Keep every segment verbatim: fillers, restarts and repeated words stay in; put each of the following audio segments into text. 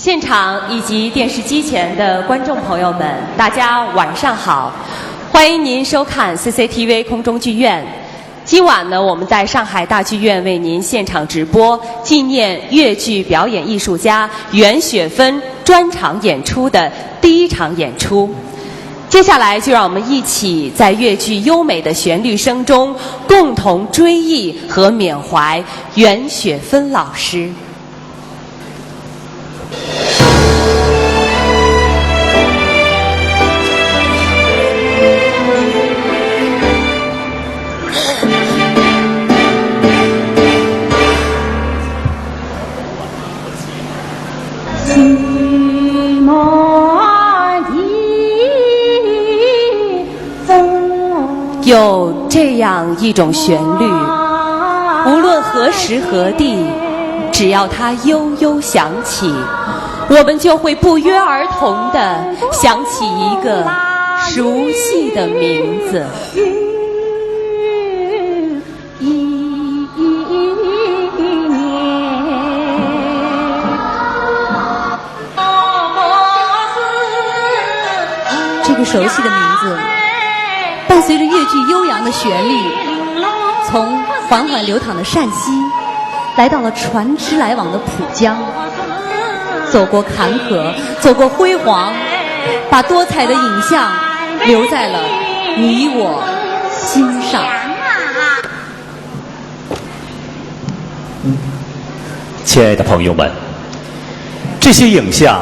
现场以及电视机前的观众朋友们，大家晚上好！欢迎您收看 C C T V 空中剧院。今晚呢，我们在上海大剧院为您现场直播纪念越剧表演艺术家袁雪芬专场演出的第一场演出。接下来，就让我们一起在越剧优美的旋律声中，共同追忆和缅怀袁雪芬老师。 有这样一种旋律，无论何时何地，只要它悠悠响起，我们就会不约而同地想起一个熟悉的名字。 这个熟悉的名字，伴随着越剧悠扬的旋律，从缓缓流淌的陕西，来到了船只来往的浦江，走过坎坷，走过辉煌，把多彩的影像留在了你我心上。 亲爱的朋友们，这些影像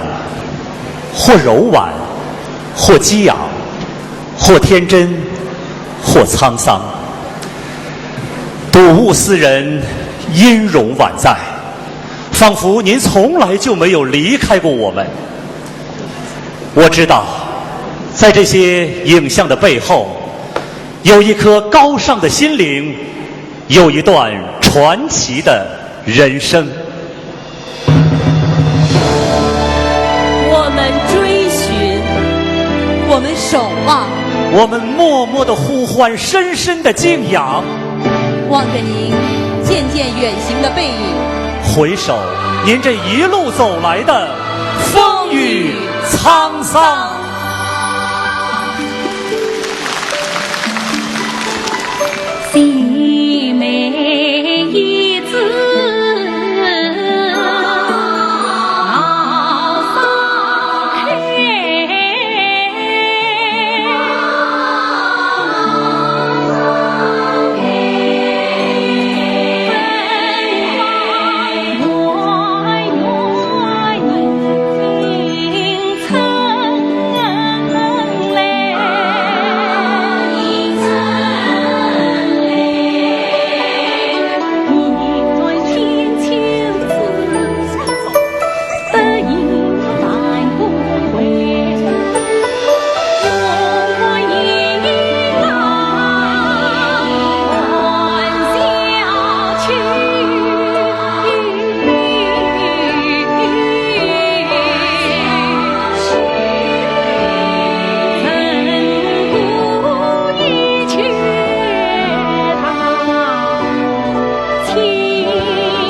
或柔婉，或激昂，或天真，或沧桑。睹物思人，音容宛在，仿佛您从来就没有离开过我们。我知道，在这些影像的背后，有一颗高尚的心灵， 有一段传奇的人生。我们追寻，我们守望，我们默默地呼唤，深深地敬仰。望着您渐渐远行的背影，回首您这一路走来的风雨沧桑。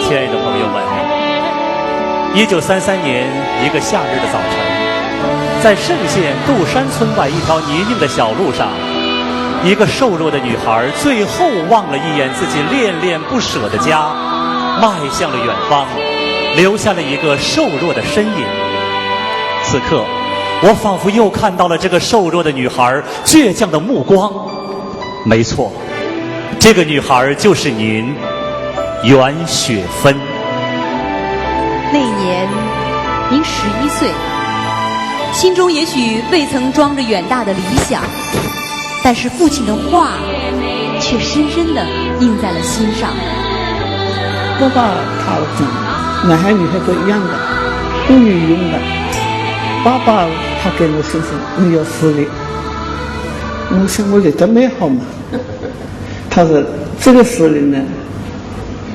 亲爱的朋友们，一九三三年一个夏日的早晨，在嵊县杜山村外一条泥泞的小路上，一个瘦弱的女孩最后望了一眼自己恋恋不舍的家，迈向了远方，留下了一个瘦弱的身影。此刻，我仿佛又看到了这个瘦弱的女孩倔强的目光。没错，这个女孩就是您，袁雪芬。那年，您十一岁，心中也许未曾装着远大的理想，但是父亲的话却深深地印在了心上。爸爸他讲，男孩女孩都一样的，都有用的。爸爸他给我说是，你要自立。我想我立得蛮好嘛。他说，这个自立呢，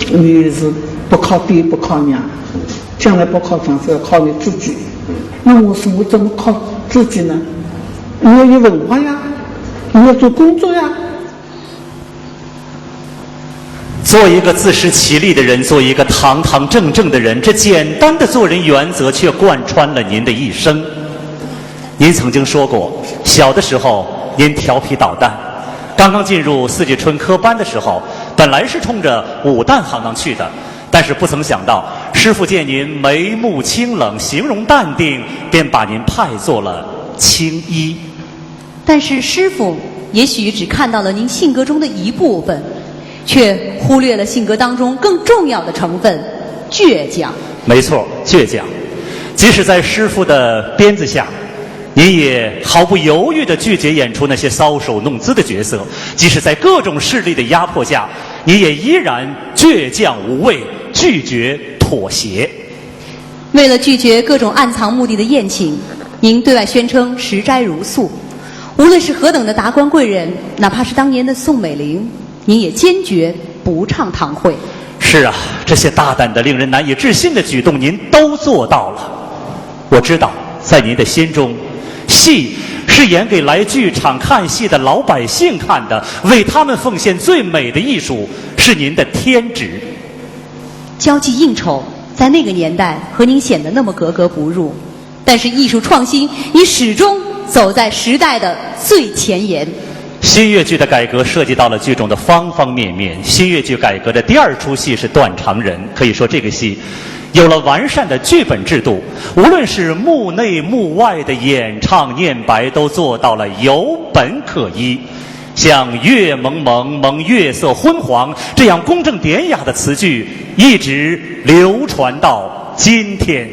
你是不靠爹不靠娘，将来不靠娘，是要靠你自己。那我说我怎么靠自己呢？你要有文化呀，你要做工作呀。做一个自食其力的人，做一个堂堂正正的人，这简单的做人原则却贯穿了您的一生。您曾经说过，小的时候您调皮捣蛋，刚刚进入四季春科班的时候，本来是冲着武旦行当去的，但是不曾想到，师傅见您眉目清冷，形容淡定，便把您派做了青衣。但是师傅也许只看到了您性格中的一部分，却忽略了性格当中更重要的成分——倔强。没错，倔强。即使在师傅的鞭子下，您也毫不犹豫地拒绝演出那些搔首弄姿的角色。即使在各种势力的压迫下，您也依然倔强无畏，拒绝妥协。为了拒绝各种暗藏目的的宴请，您对外宣称食斋茹素。无论是何等的达官贵人，哪怕是当年的宋美龄，您也坚决不唱堂会。是啊，这些大胆的、令人难以置信的举动，您都做到了。我知道，在您的心中，戏是演给来剧场看戏的老百姓看的，为他们奉献最美的艺术是您的天职。交际应酬在那个年代和您显得那么格格不入，但是艺术创新，您始终走在时代的最前沿。新越剧的改革涉及到了剧种的方方面面。新越剧改革的第二出戏是《断肠人》，可以说这个戏有了完善的剧本制度，无论是幕内幕外的演唱念白都做到了有本可依。像“月蒙蒙蒙月色昏黄”这样公正典雅的词句，一直流传到今天。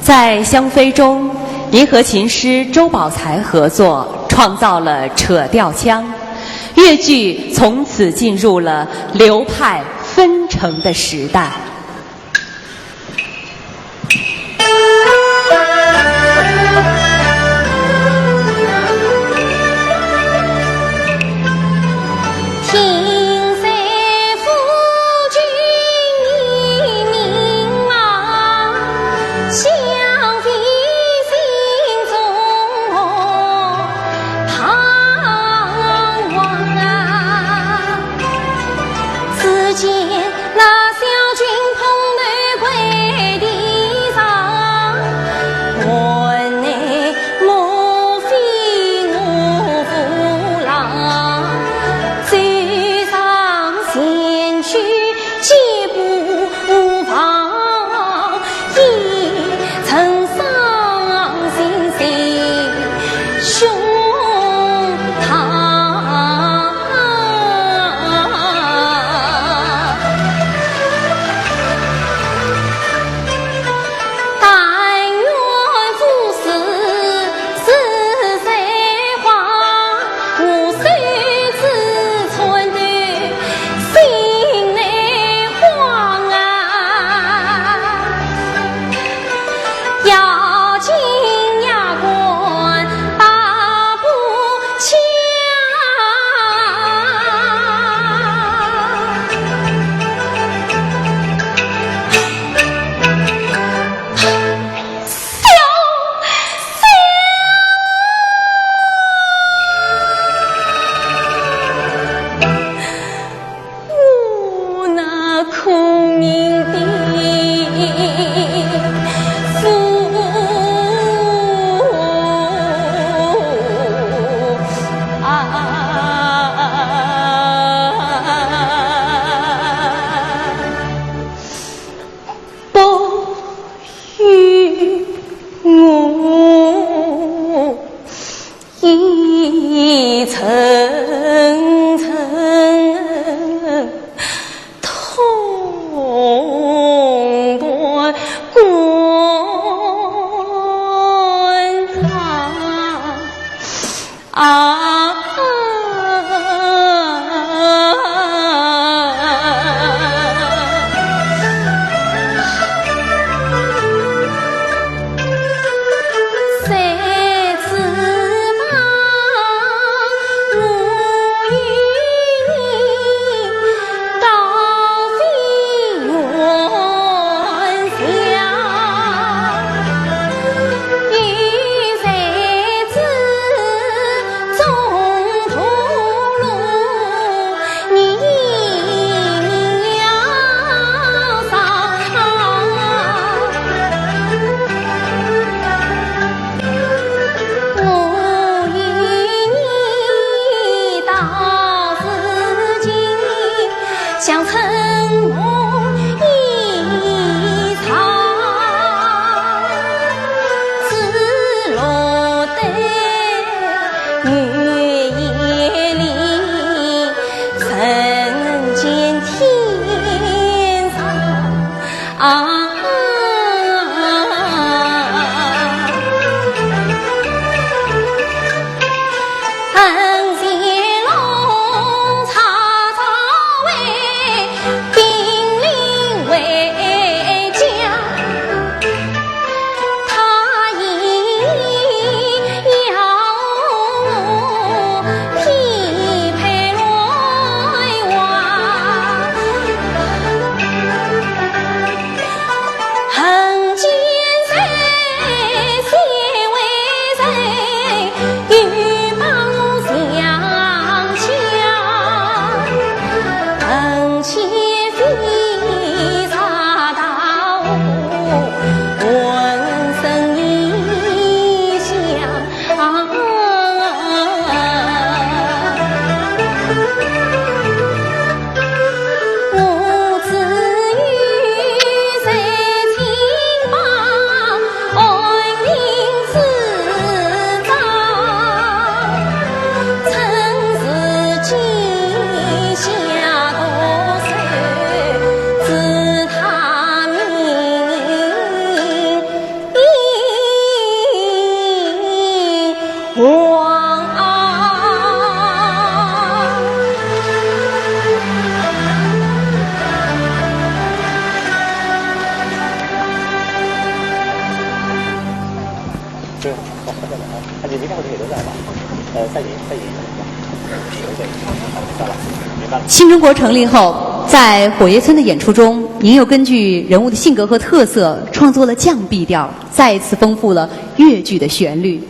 在《香妃》中，银河琴师周宝才合作，创造了扯调腔，越剧从此进入了流派纷呈的时代。像春梦一场，只落得雨夜里人间天长。啊，恨前龙叉叉为兵临回家，他也要我匹配鸾王。 恨见谁，谁为谁，又把我想家。恨且飞沙大河，浑身异香。 新中国成立后，在《火爷村》的演出中，您又根据人物的性格和特色，创作了降B调，再次丰富了越剧的旋律。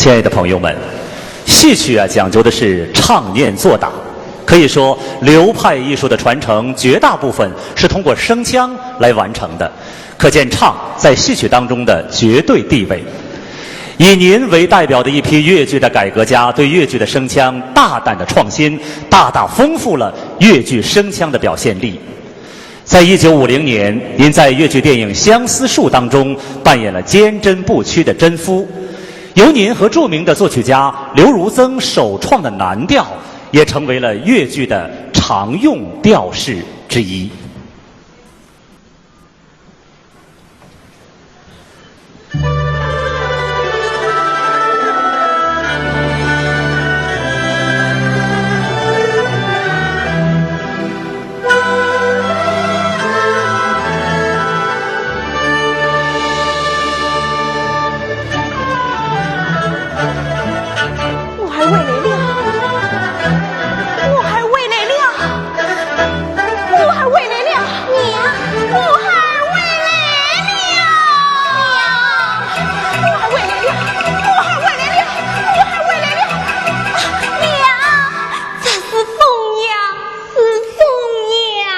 亲爱的朋友们，戏曲啊，讲究的是唱念做打，可以说流派艺术的传承绝大部分是通过声腔来完成的，可见唱在戏曲当中的绝对地位。以您为代表的一批越剧的改革家，对越剧的声腔大胆的创新，大大丰富了越剧声腔的表现力。在一九五零年，您在越剧电影《相思树》当中扮演了坚贞不屈的贞夫。由您和著名的作曲家刘如增首创的南调，也成为了越剧的常用调式之一。我还回来了，我还回来了，我还回来了，娘，我还回来了，娘，我还回来了，我还回来了，我还回来了，娘，这是凤呀，是凤呀。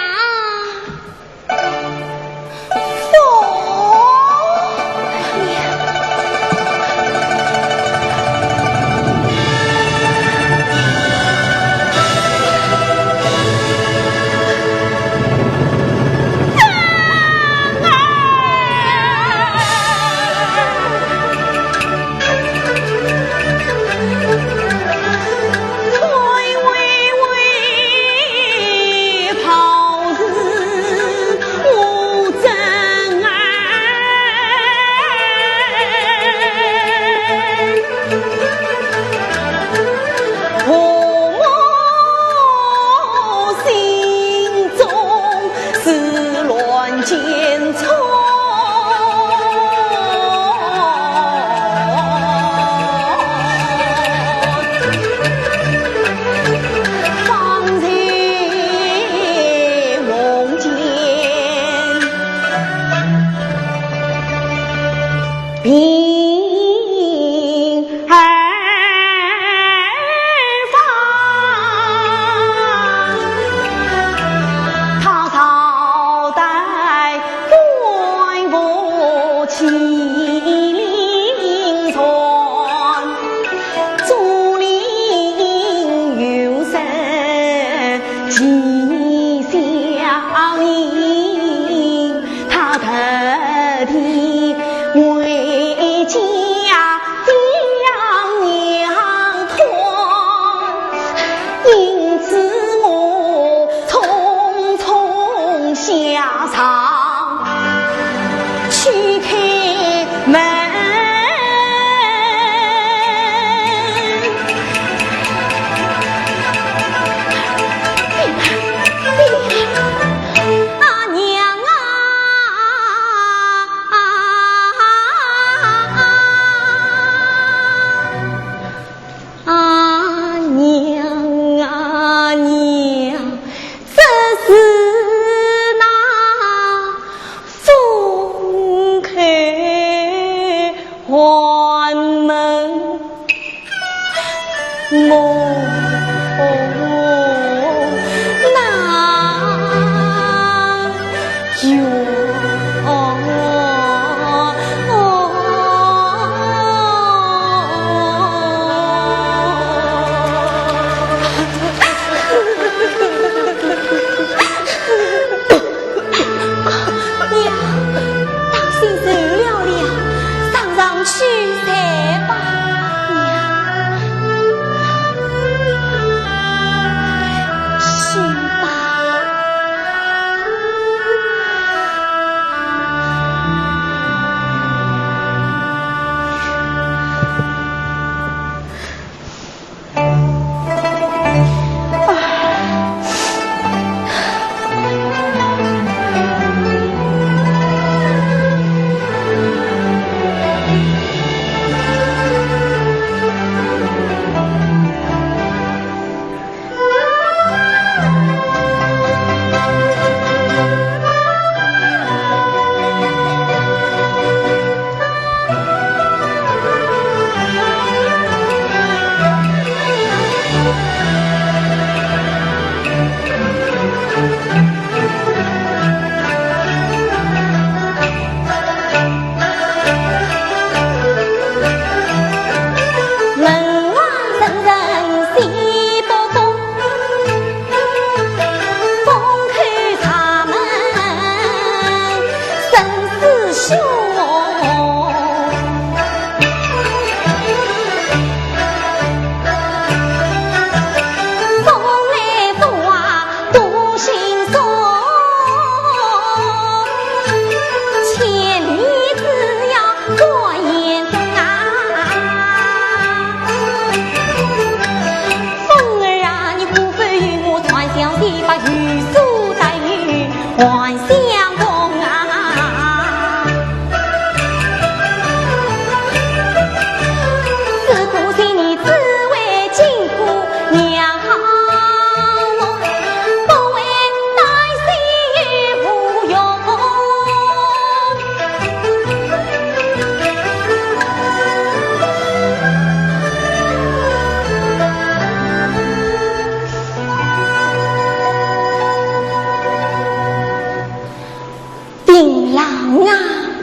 平郎啊，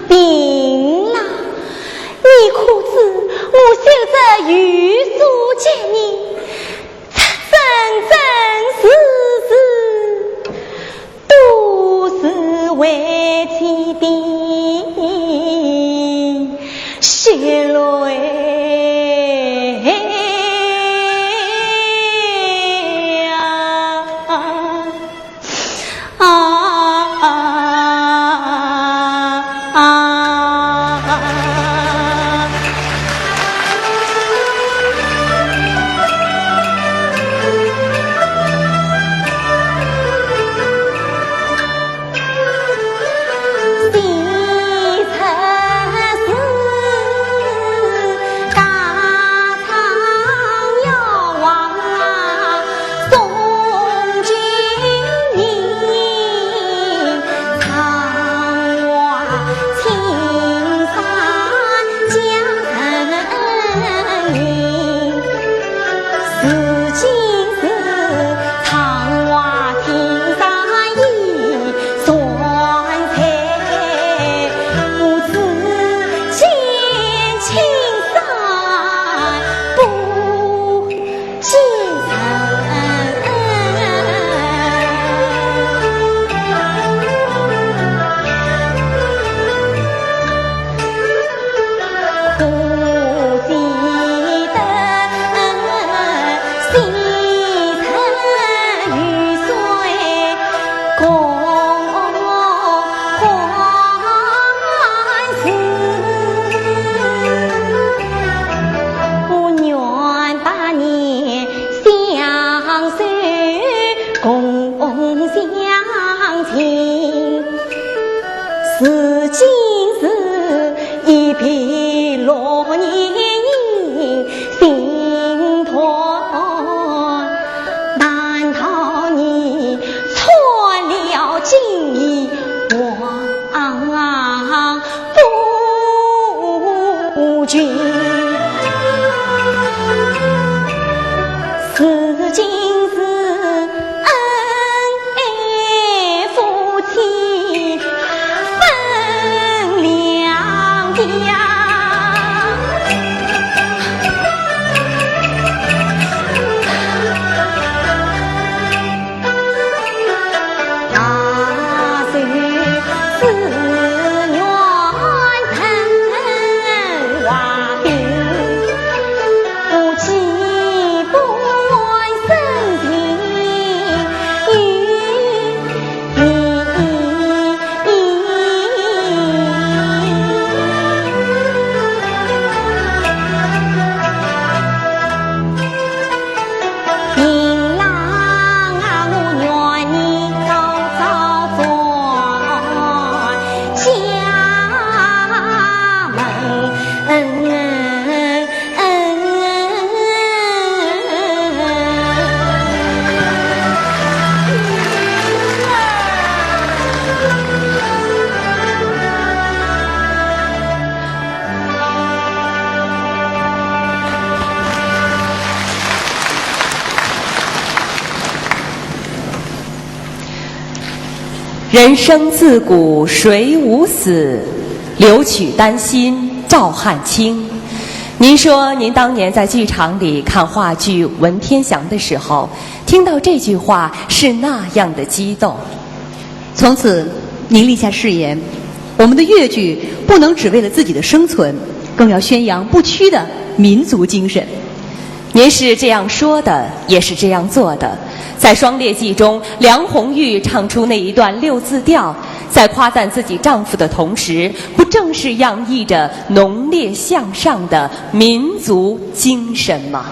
平郎，你可知我昔日有所见你，真真实实，都是为妻的血泪啊！ 啊啊啊啊！人生自古谁无死，留取丹心照汗青。您说您当年在剧场里看话剧《文天祥》的时候，听到这句话是那样的激动。从此，您立下誓言，我们的越剧不能只为了自己的生存，更要宣扬不屈的民族精神。您是这样说的，也是这样做的。在《双烈记》中，梁红玉唱出那一段六字调，在夸赞自己丈夫的同时，不正是洋溢着浓烈向上的民族精神吗？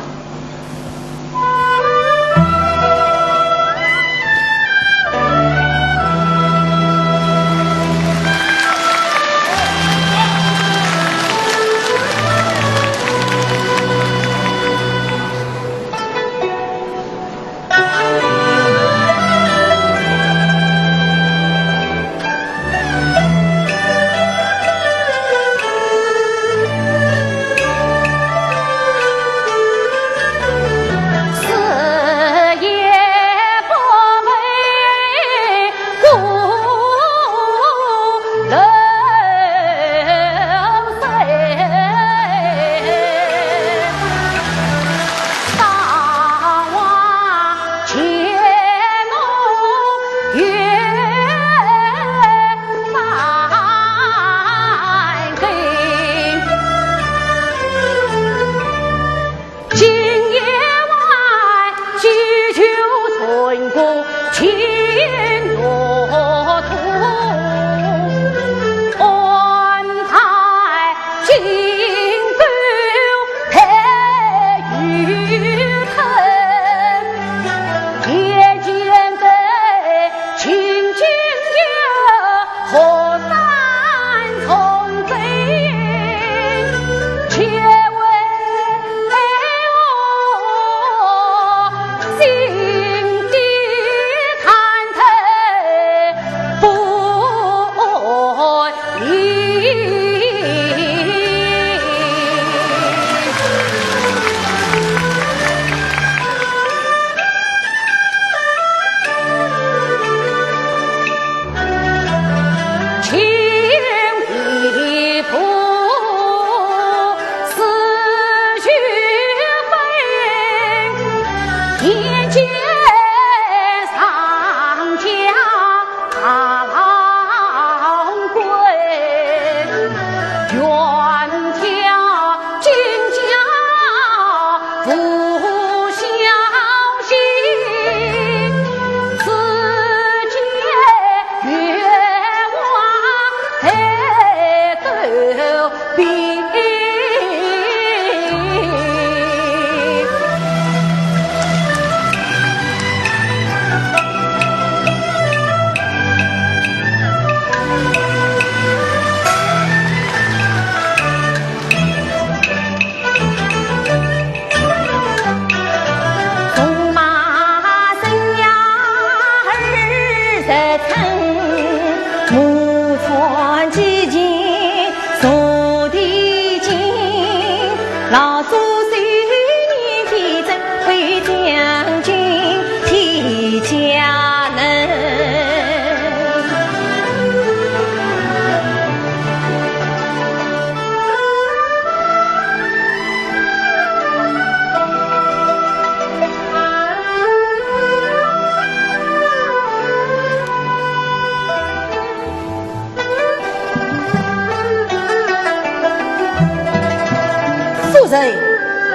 夫人，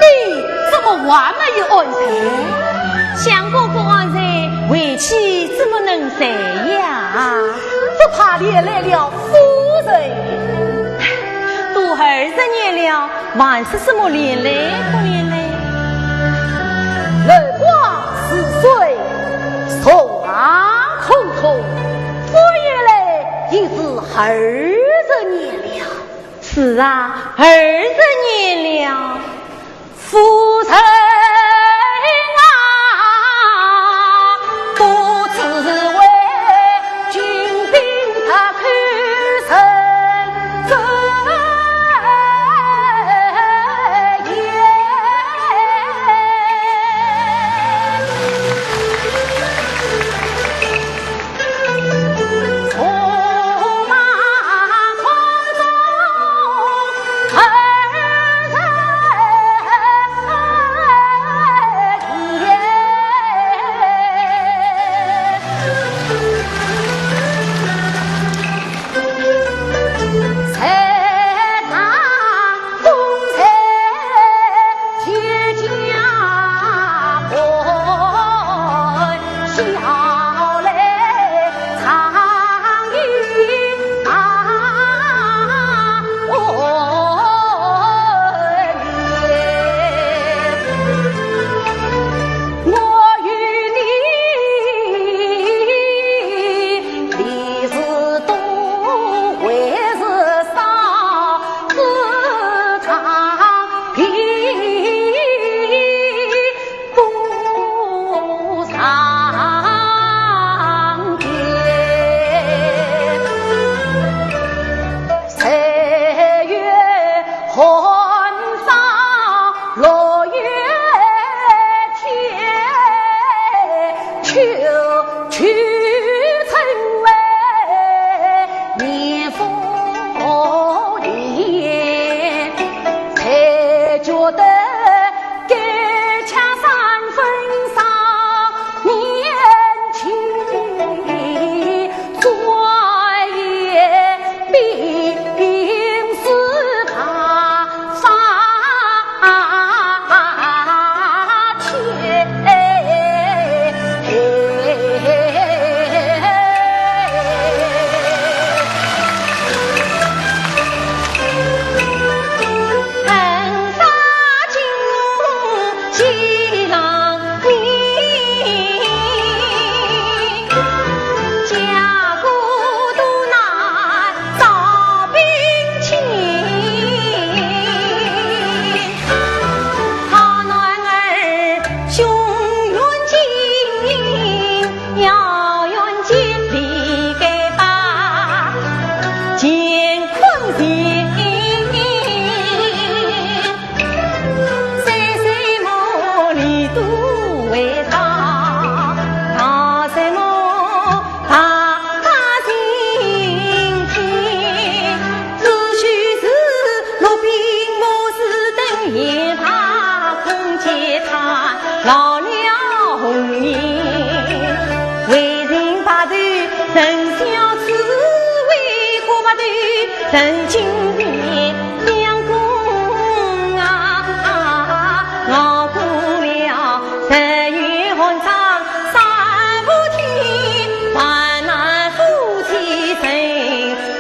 你怎么还没有安睡？想哥哥安睡，为妻怎么能睡呀？只怕连累了夫人。都二十年了， 还是什么连累不连累？日光似水，树浪空空，夫人来已是二十年了。是啊，二十年了。夫人啊，不知为君病他口身等今夜相公啊，熬过了十月寒霜三伏天，还难夫妻成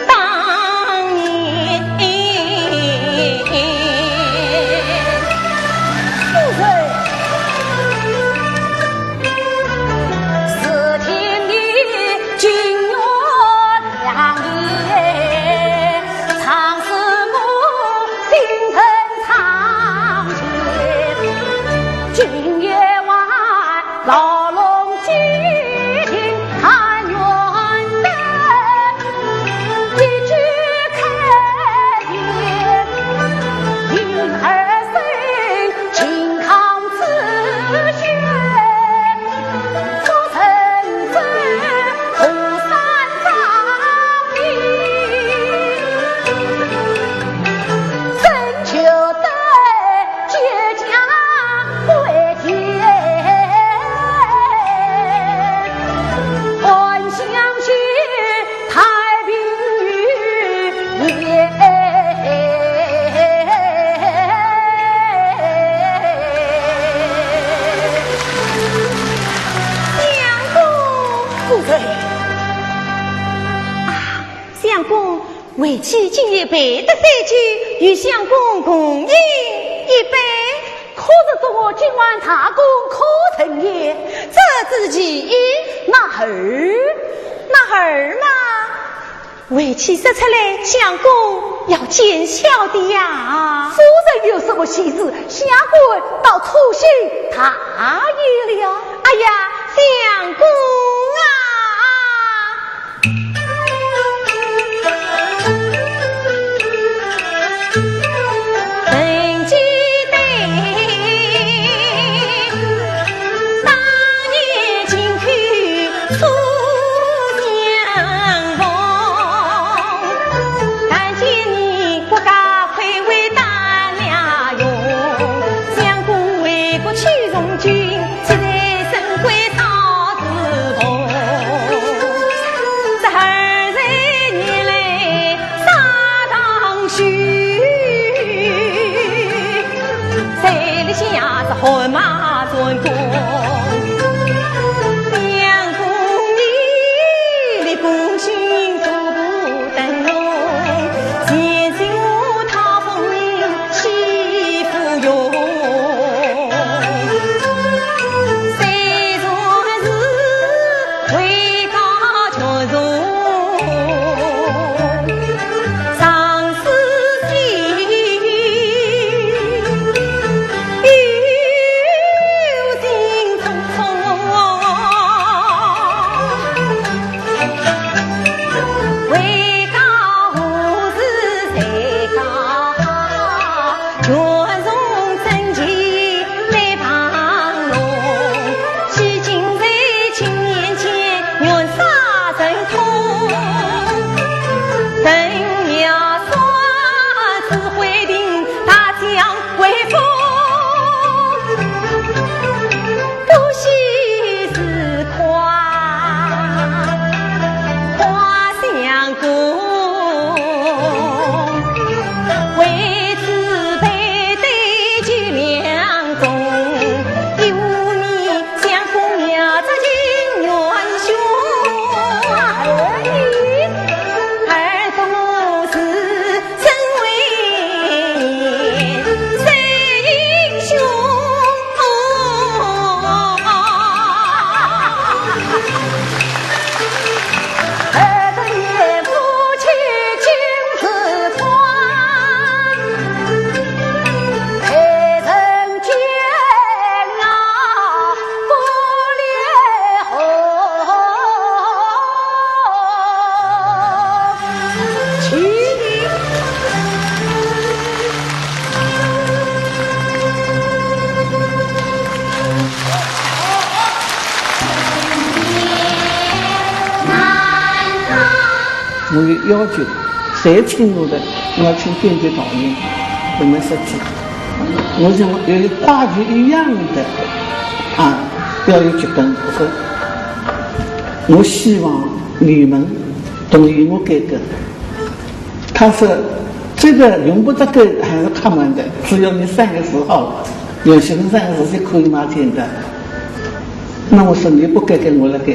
当年。夫人。 相公，为妻今夜备得酒，与相公共饮一杯。可是说我今晚大功可成也。这是其一。那二？那二嘛，为妻说出来，相公要见笑的呀。夫人有什么喜事，下官倒粗心大意了。哎呀，相公啊！我有要求，谁请我的，我要请编剧导演，我们设计。我想有话剧一样的啊，表演剧本，我说，我希望你们同意我改革。他说，这个用不着改，还是他们的，只要你三个字好，有些人三个字就可以买进的。那我说你不改，给我来改。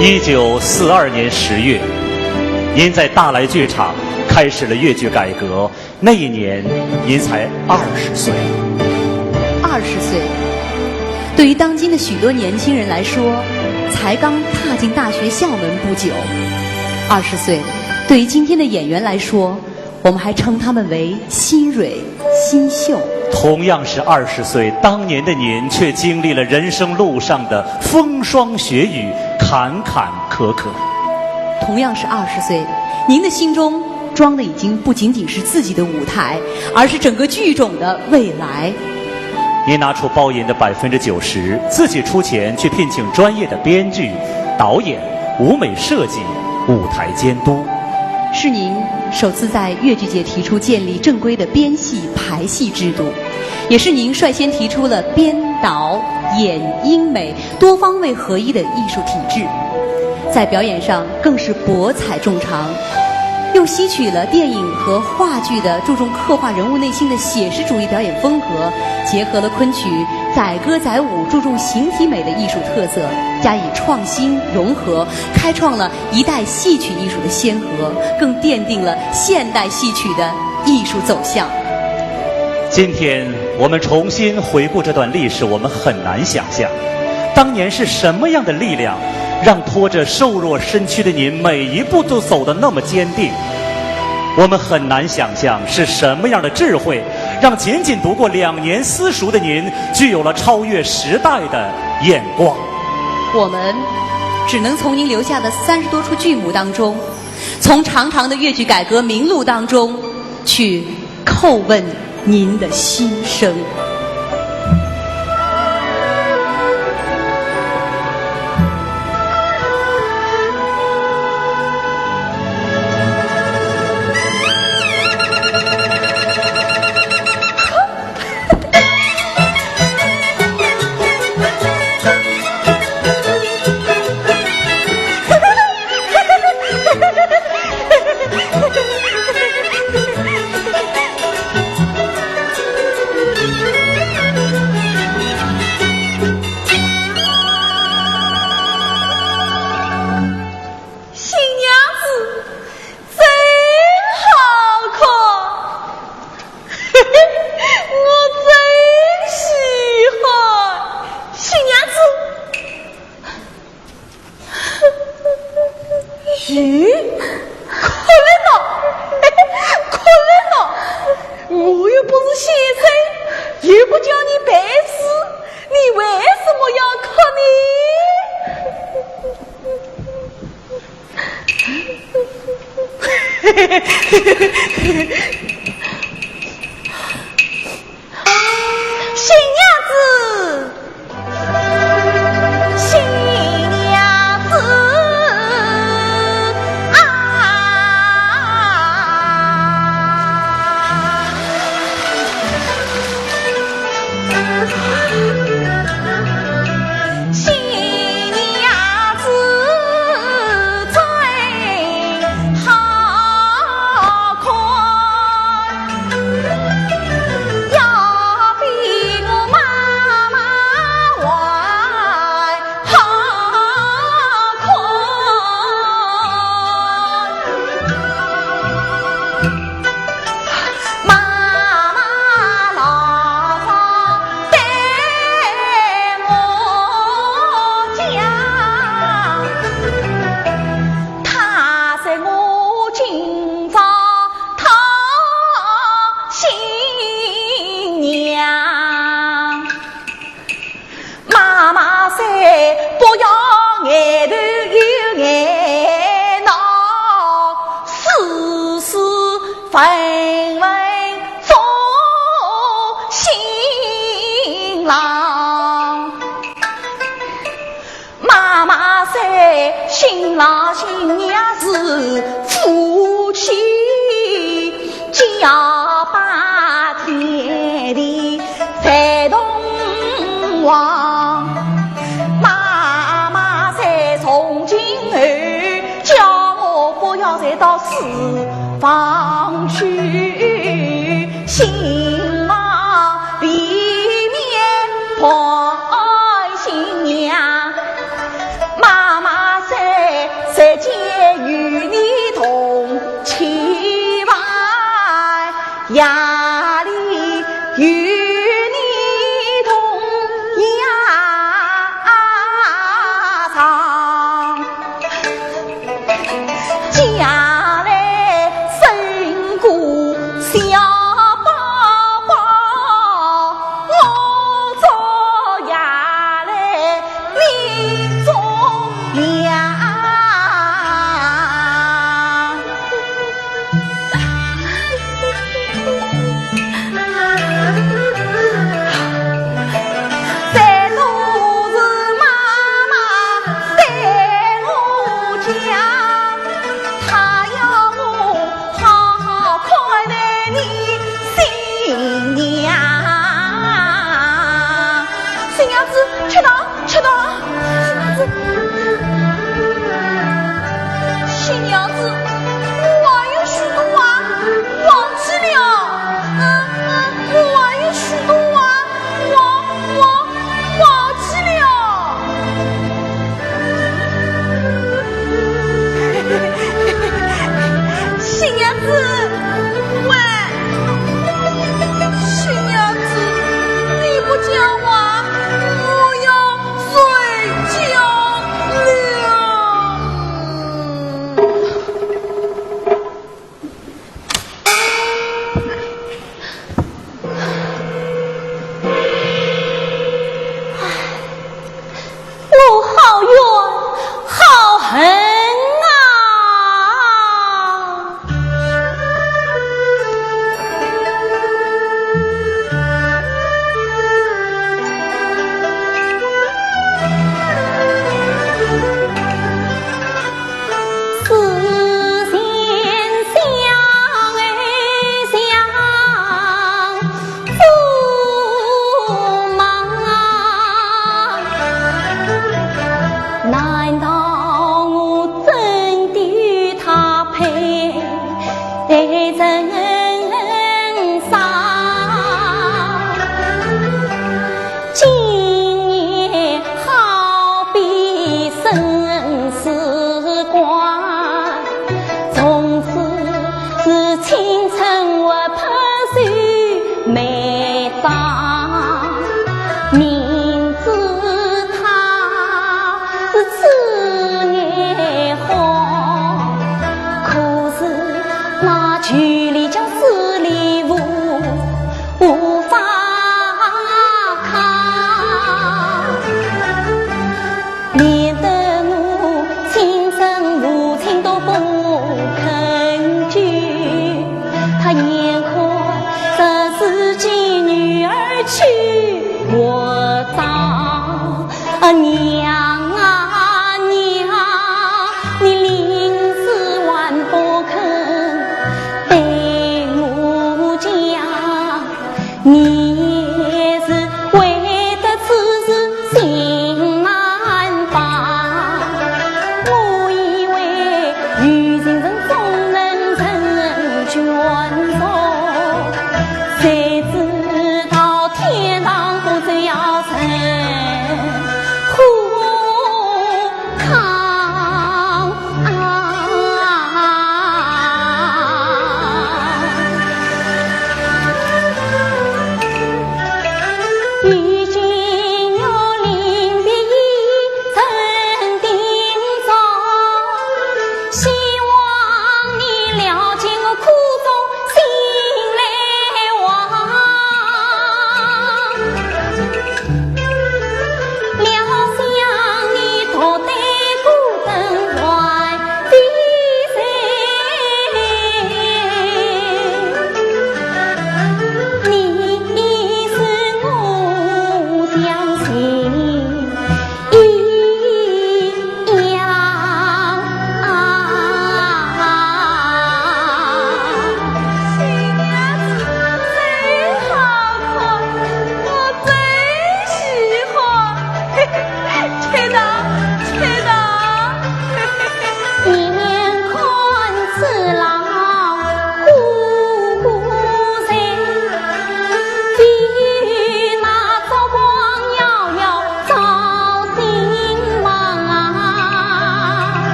一九四二年十月，您在大来剧场开始了越剧改革。那一年，您才二十岁。二十岁，对于当今的许多年轻人来说，才刚踏进大学校门不久。二十岁，对于今天的演员来说，我们还称他们为新蕊、新秀。同样是二十岁，当年的您却经历了人生路上的风霜雪雨、坎坎坷坷。同样是二十岁，您的心中装的已经不仅仅是自己的舞台，而是整个剧种的未来。您拿出包银的百分之九十，自己出钱去聘请专业的编剧、导演、舞美设计、舞台监督。是您首次在越剧界提出建立正规的编戏排戏制度，也是您率先提出了编导、演、音、美多方位合一的艺术体制。在表演上更是博采众长，又吸取了电影和话剧的注重刻画人物内心的写实主义表演风格，结合了昆曲载歌载舞注重形体美的艺术特色，加以创新融合，开创了一代戏曲艺术的先河，更奠定了现代戏曲的艺术走向。今天我们重新回顾这段历史，我们很难想象，当年是什么样的力量，让拖着瘦弱身躯的您每一步都走得那么坚定。我们很难想象是什么样的智慧，让仅仅读过两年私塾的您，具有了超越时代的眼光。我们只能从您留下的三十多出剧目当中，从长长的越剧改革名录当中去叩问您的心声。再到书房去，新郎未免盼新娘，妈妈在，在前与你同去吧，夜里与你同夜长。 将来胜过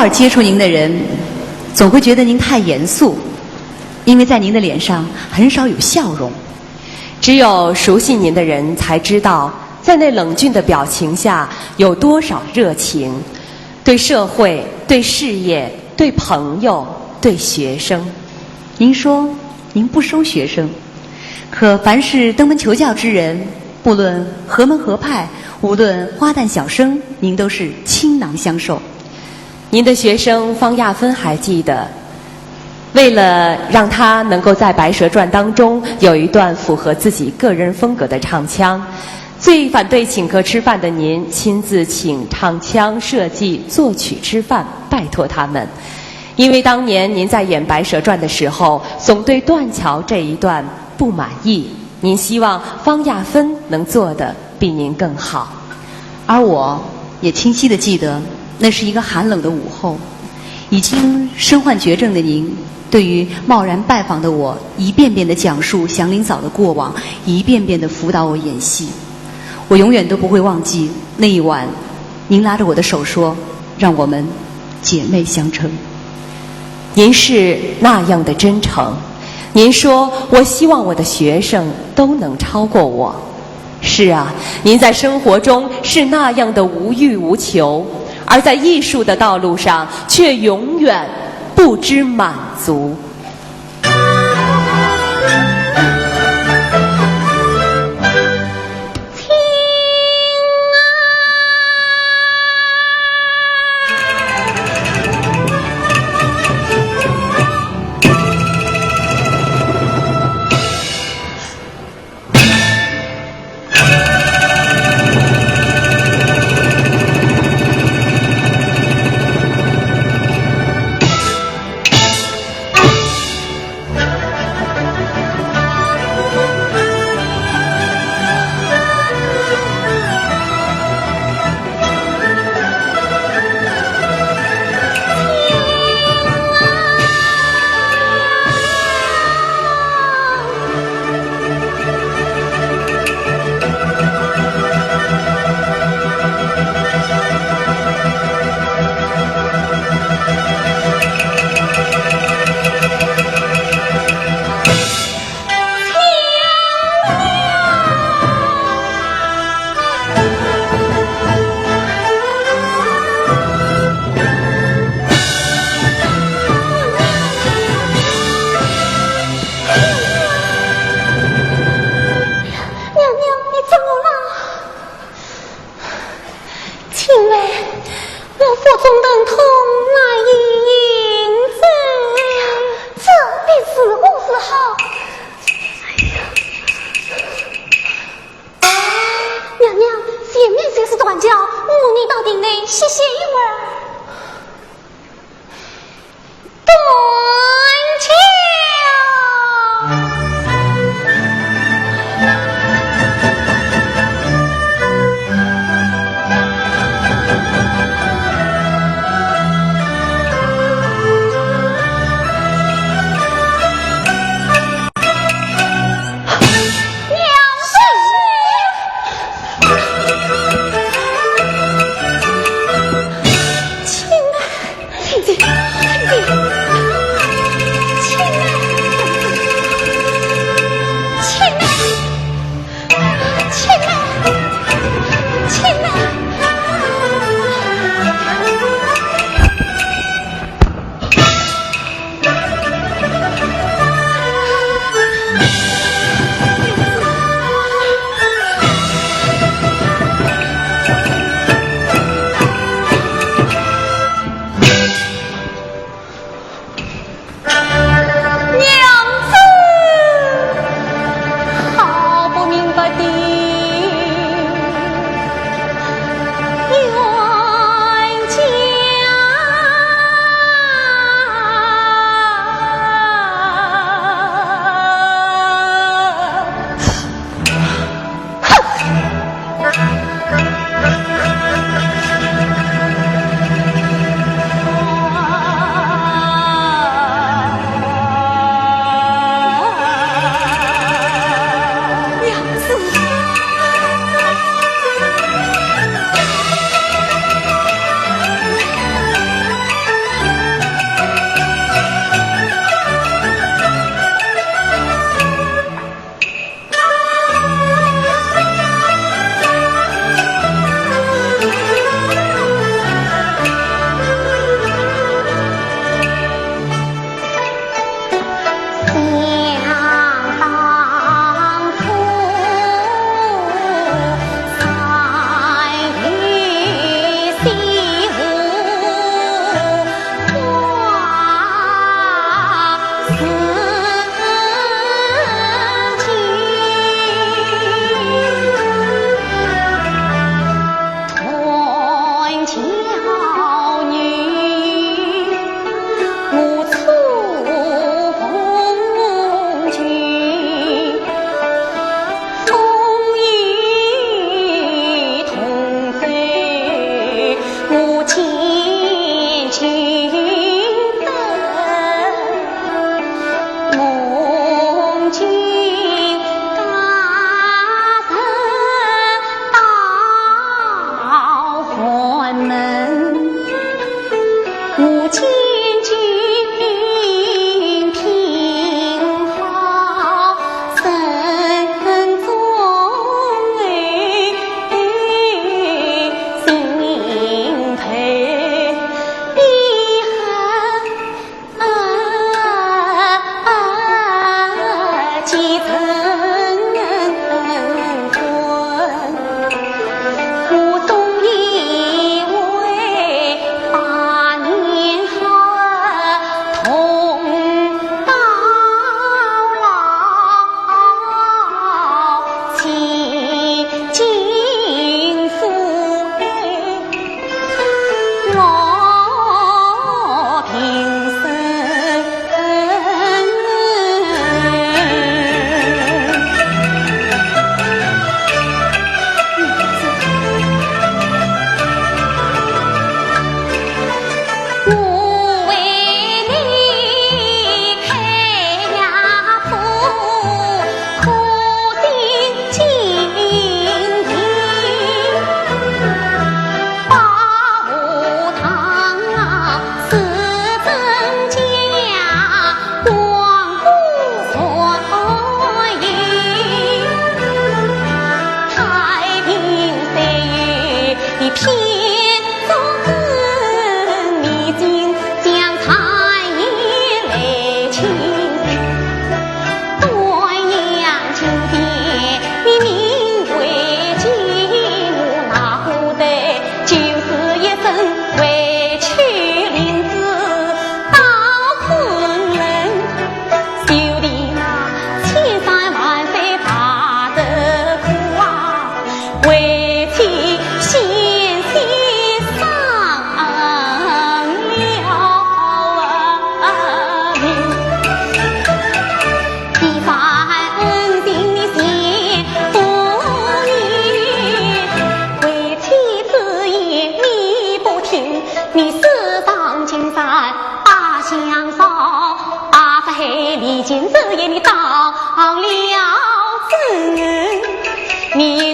而接触您的人，总会觉得您太严肃，因为在您的脸上很少有笑容。只有熟悉您的人才知道，在那冷峻的表情下有多少热情，对社会、对事业、对朋友、对学生。您说您不收学生，可凡是登门求教之人，不论何门何派，无论花旦小生，您都是倾囊相授。您的学生方亚芬还记得，为了让她能够在《白蛇传》当中有一段符合自己个人风格的唱腔，最反对请客吃饭的您亲自请唱腔、设计、作曲吃饭，拜托他们。因为当年您在演《白蛇传》的时候，总对断桥这一段不满意，您希望方亚芬能做得比您更好。而我也清晰地记得，那是一个寒冷的午后，已经身患绝症的您，对于贸然拜访的我，一遍遍地讲述祥林嫂的过往，一遍遍地辅导我演戏。我永远都不会忘记那一晚，您拉着我的手说：“让我们姐妹相称。”您是那样的真诚，您说：“我希望我的学生都能超过我。”是啊，您在生活中是那样的无欲无求，而在艺术的道路上却永远不知满足。娘娘，你怎么了？ 请问，我腹中疼痛，哪有银子？这便如何是好？娘娘，前面就是断桥，我们到亭内歇息一会儿。 断桥。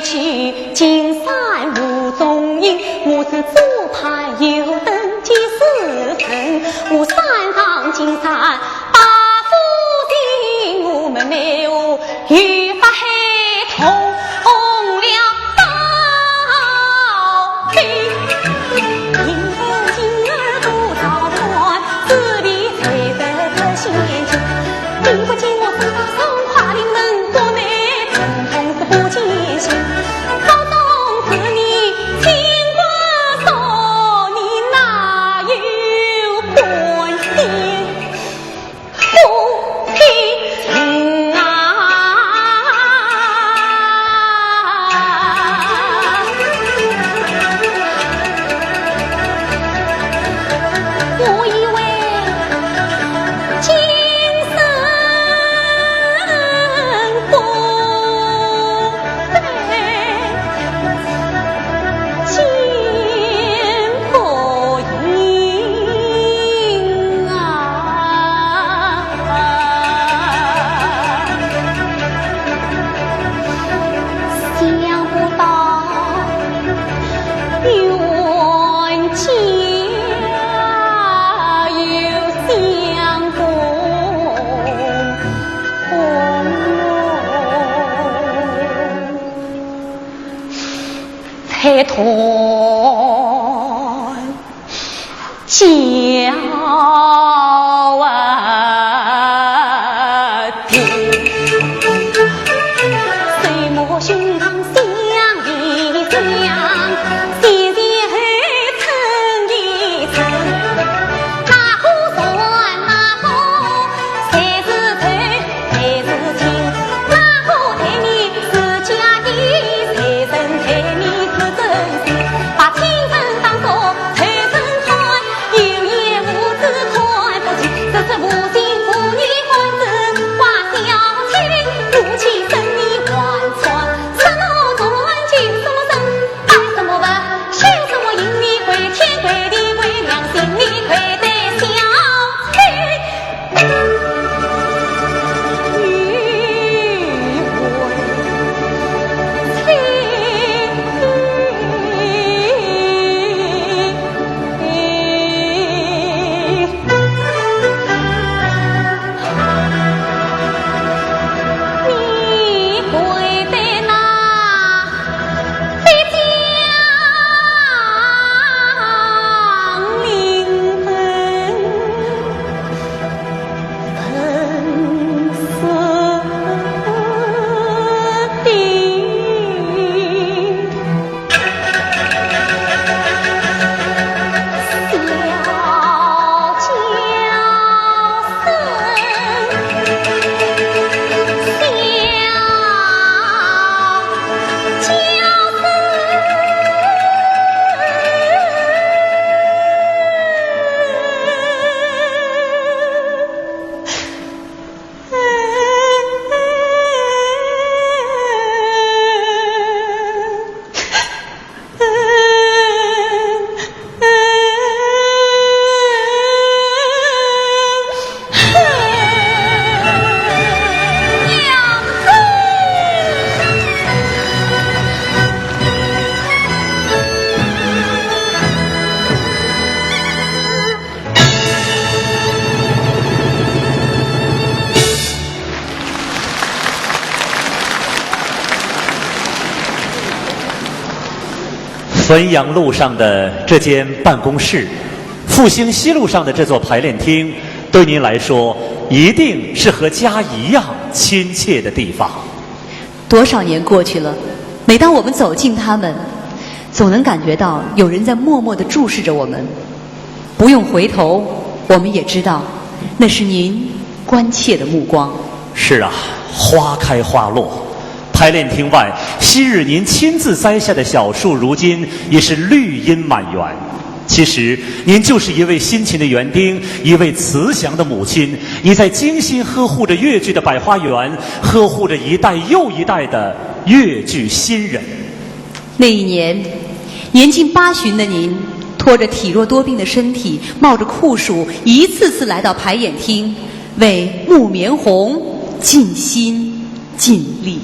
去金山无踪影，我是左派右等几时分？我山上金山把夫人，我们奈何又发黑痛了刀。 汾阳路上的这间办公室，复兴西路上的这座排练厅，对您来说一定是和家一样亲切的地方。多少年过去了，每当我们走近它们，总能感觉到有人在默默地注视着我们。不用回头，我们也知道，那是您关切的目光。是啊，花开花落，排练厅外昔日您亲自栽下的小树，如今已是绿荫满园。其实，您就是一位辛勤的园丁，一位慈祥的母亲。你在精心呵护着越剧的百花园，呵护着一代又一代的越剧新人。那一年，年近八旬的您，拖着体弱多病的身体，冒着酷暑，一次次来到排演厅，为《木棉红》尽心尽力。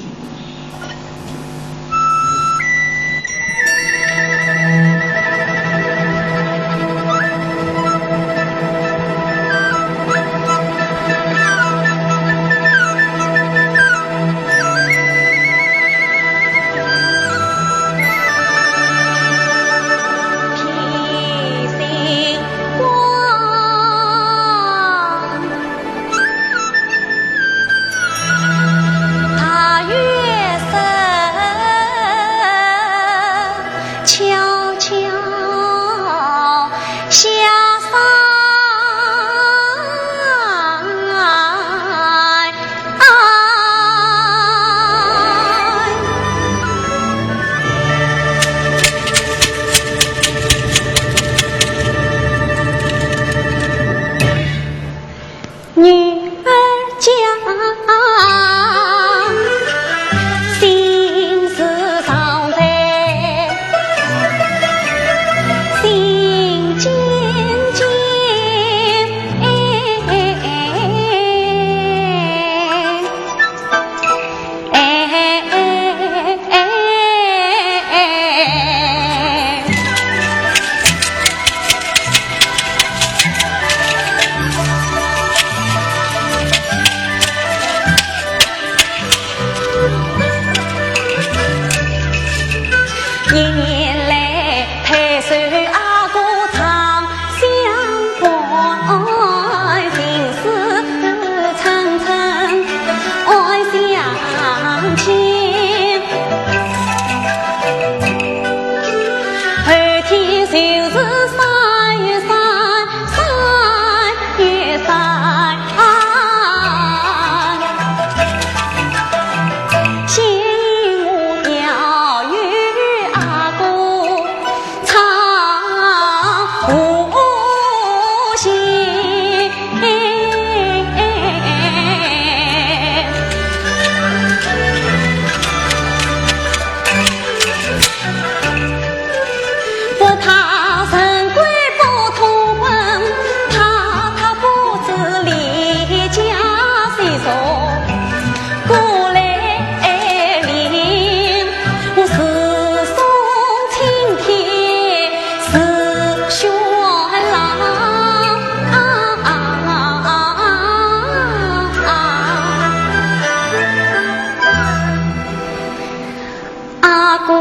阿哥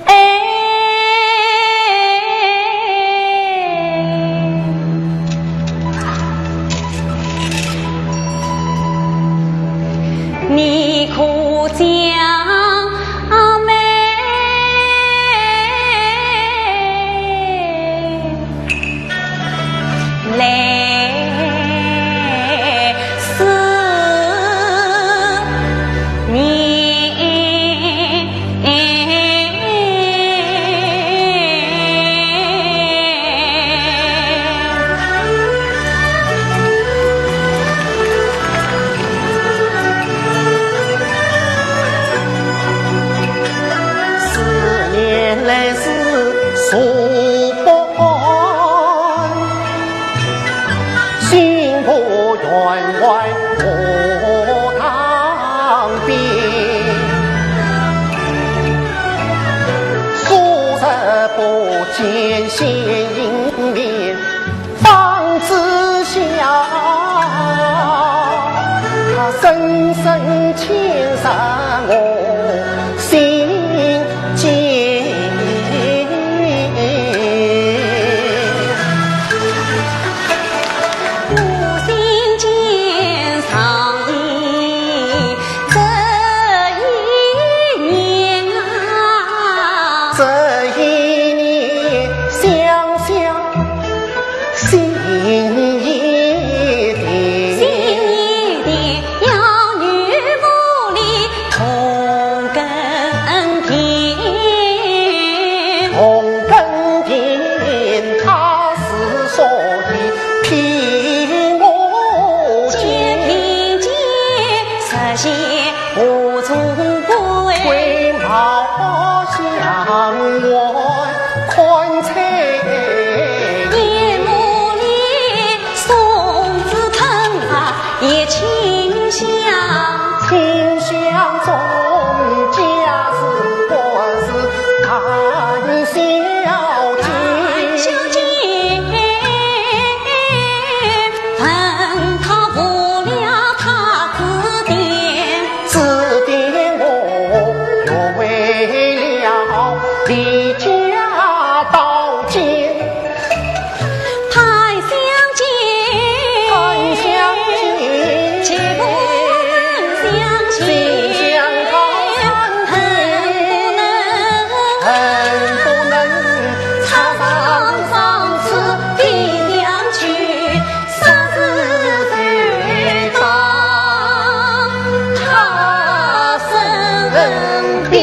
哎，你可将阿妹来思念？思念来自苏北岸，新河员外荷塘边。数日不见，闲吟眠。 方知晓，他深深牵伤我心间。我心间上你这一念啊，这一念想想 心也定。心也定，要与无力同耕田。同耕田，他是所以骗我情。见贫贱，实现 我终归。回首相望看采。眼目里松枝藤花也清香。清香中，家事国事谈笑间。谈笑间，问他无聊他指点。 指点我学会了离家到京。谈笑间，谈笑间，岂不能相见？心相交谈，恨不能，恨不能插上双翅飞上去。 霎时飞到他身边。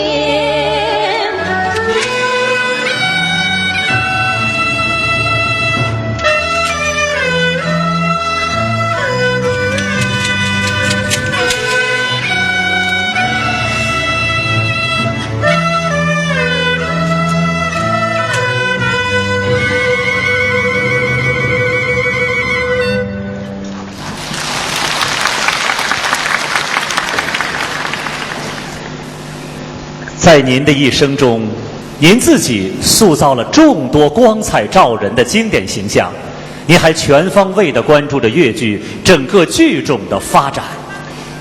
在您的一生中，您自己塑造了众多光彩照人的经典形象，您还全方位地关注着越剧整个剧种的发展。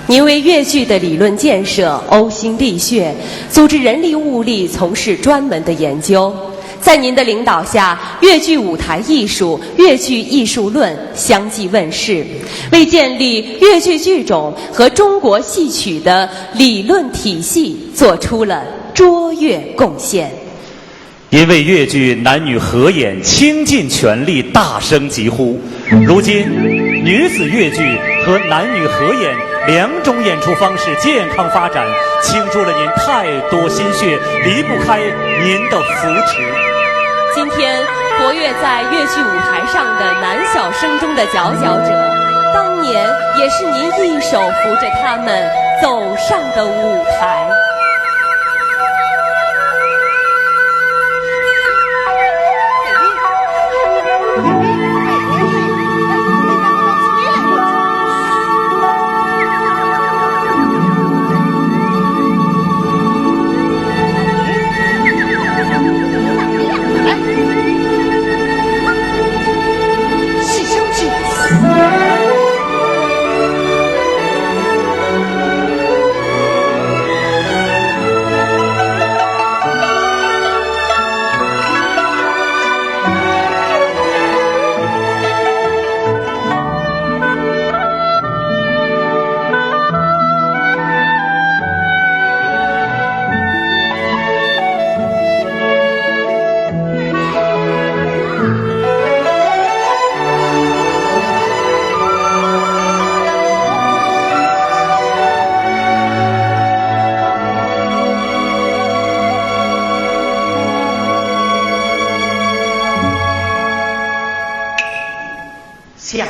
您为越剧的理论建设呕心沥血，组织人力物力从事专门的研究。在您的领导下，越剧舞台艺术、越剧艺术论相继问世，为建立越剧剧种和中国戏曲的理论体系做出了卓越贡献。 因为越剧男女合演倾尽全力，大声疾呼。如今，女子越剧和男女合演两种演出方式健康发展，倾注了您太多心血，离不开您的扶持。今天，活跃在越剧舞台上的男小生中的佼佼者，当年也是您一手扶着他们走上的舞台。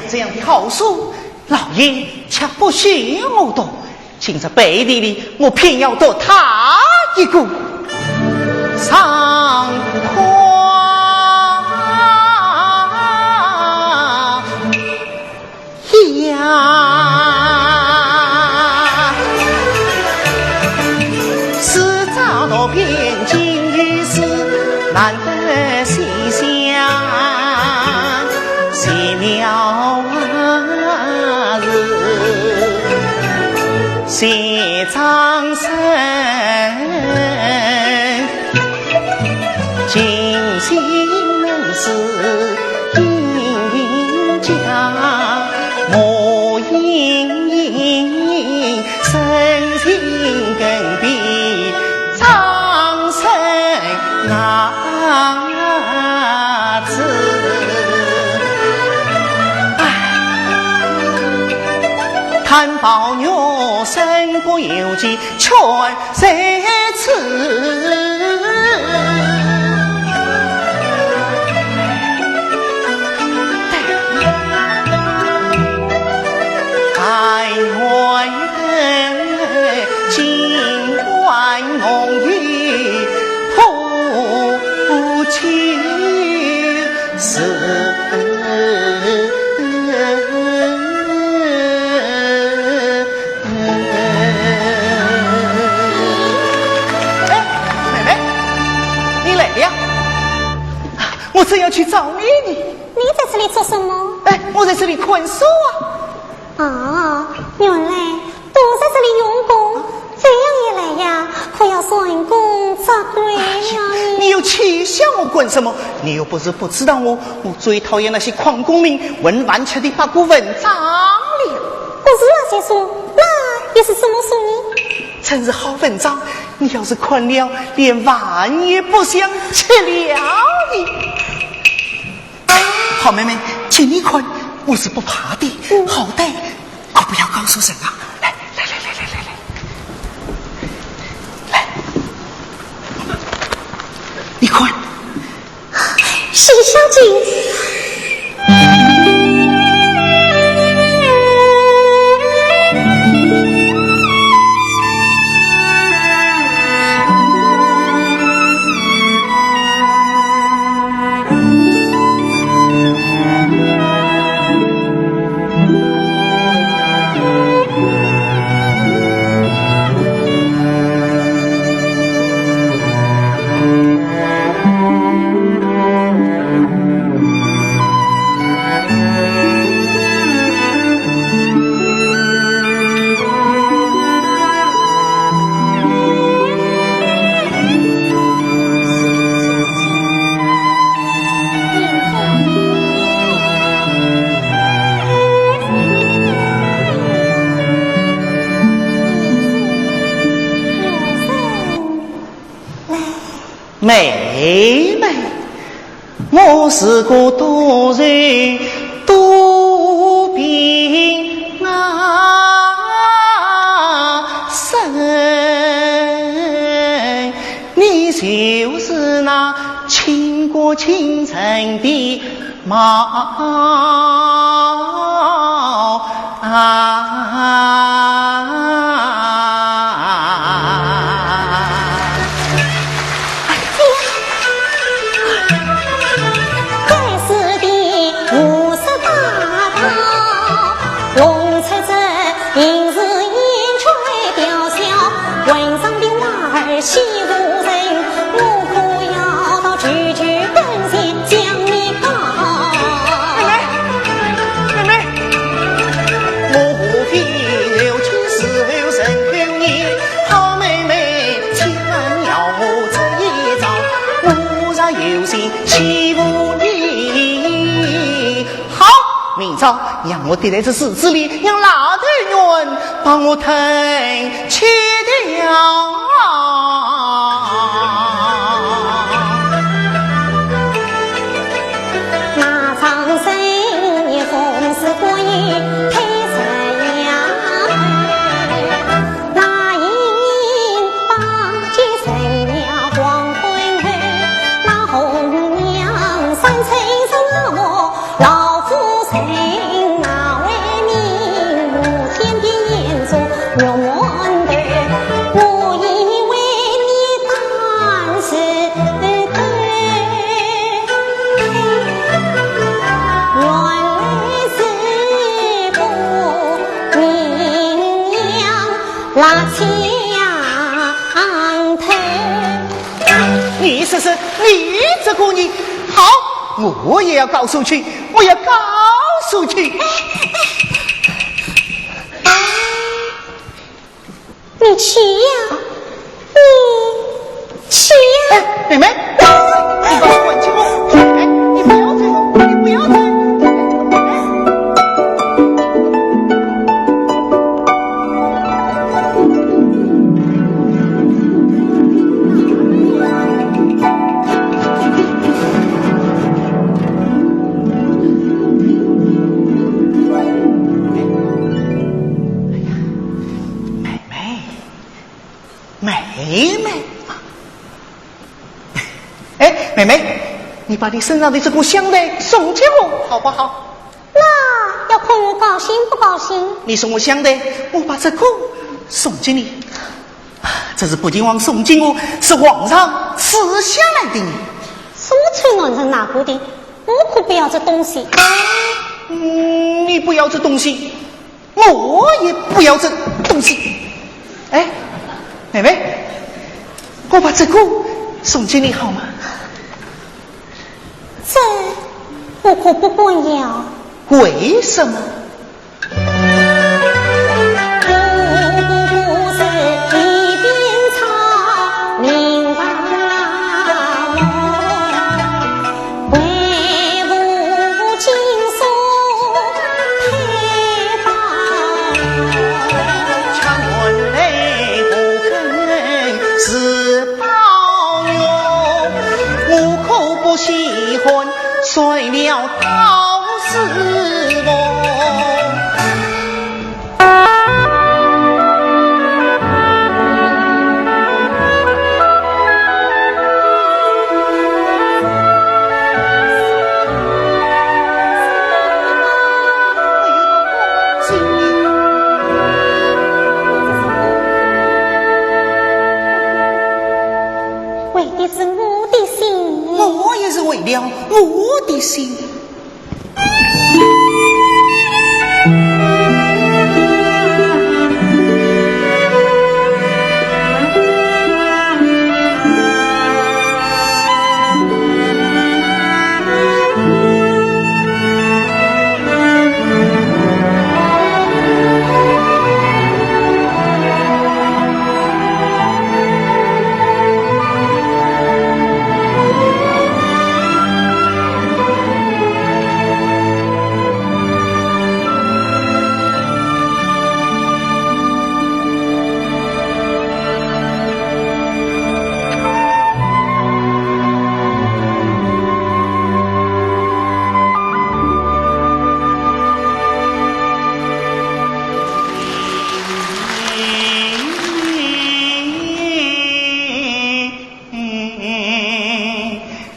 这样的好书，老爷却不许我读。今日背地里，我偏要读他一个爽快呀！四朝多变今已是，难得西厢 闲聊时，谢张生，静心凝思，应应家，莫因 身心更比张生啊子。唉，叹宝玉身不由己，全在此。 但愿得金冠梦与破旧时。哎，妹妹，你来了。 我正要去找你呢。你在这里做什么？哎，我在这里看书啊。哦，原来都在这里用功，这样一来呀，可要蟾宫折桂了呢。哎呀，你又取笑我干什么？你又不是不知道我，我最讨厌那些诓功名、混饭吃的八股文章了。不是那些书，那又是什么书呢？正是好文章，你要是看了，连饭也不想吃了。 好妹妹，给你看，我是不怕的，嗯。好歹可不要告诉人啊。来，来，来，来，来，来，来。来，你看。西厢记。 妹妹，我是个多愁多病啊身，你就是那倾国倾城的 貌啊。哎呀，该死的胡说八道，弄出这平时眼垂调笑，混账的花儿戏无人，我可要到舅舅跟前 讲你道。妹妹，妹妹，我何必有情是有人口念，好妹妹，千万要我这一招，我若有心欺负你。好，明朝让我得来这字子里，让老头人把我疼 去的呀。那张生也总是过于太善良，那一年八九十月黄昏后，那红娘三催三磨，老夫人你说说，你这个人，好，我也要告诉你，我要告诉你。你去呀，你去呀。哎，妹妹，你把我管住我，哎，你不要走，你不要走。妹妹，妹妹，哎，妹妹，你把你身上的这个香袋送给我，好不好？那要看我高兴不高兴。你送我香袋，我把这个送给你。这是不仅王送给我，是皇上赐下来的呢。什么臭男人拿过的？我可不要这东西。嗯，你不要这东西，我也不要这东西。哎，妹妹，我把这个送给你好吗？这我可不敢要。为什么？是宝玉，我可不喜欢，谁料到是我。 为的是我的心。我也是为了我的心。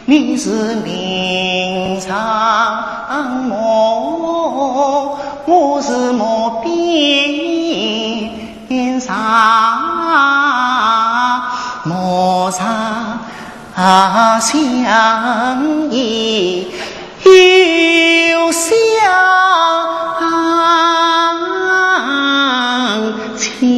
你是明常梦，我是梦边常梦常相依。 又相亲。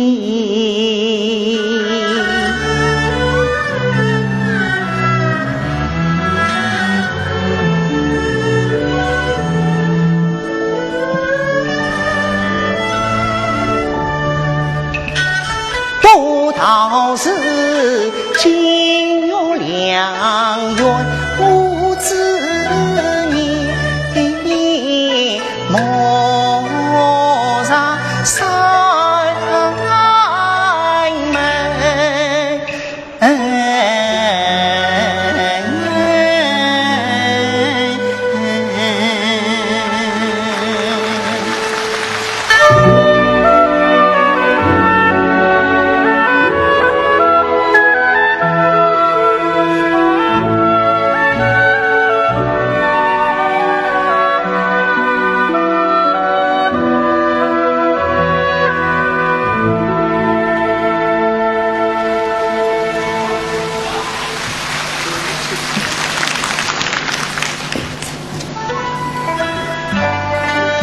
不道是金玉良缘，不知 你莫上山门。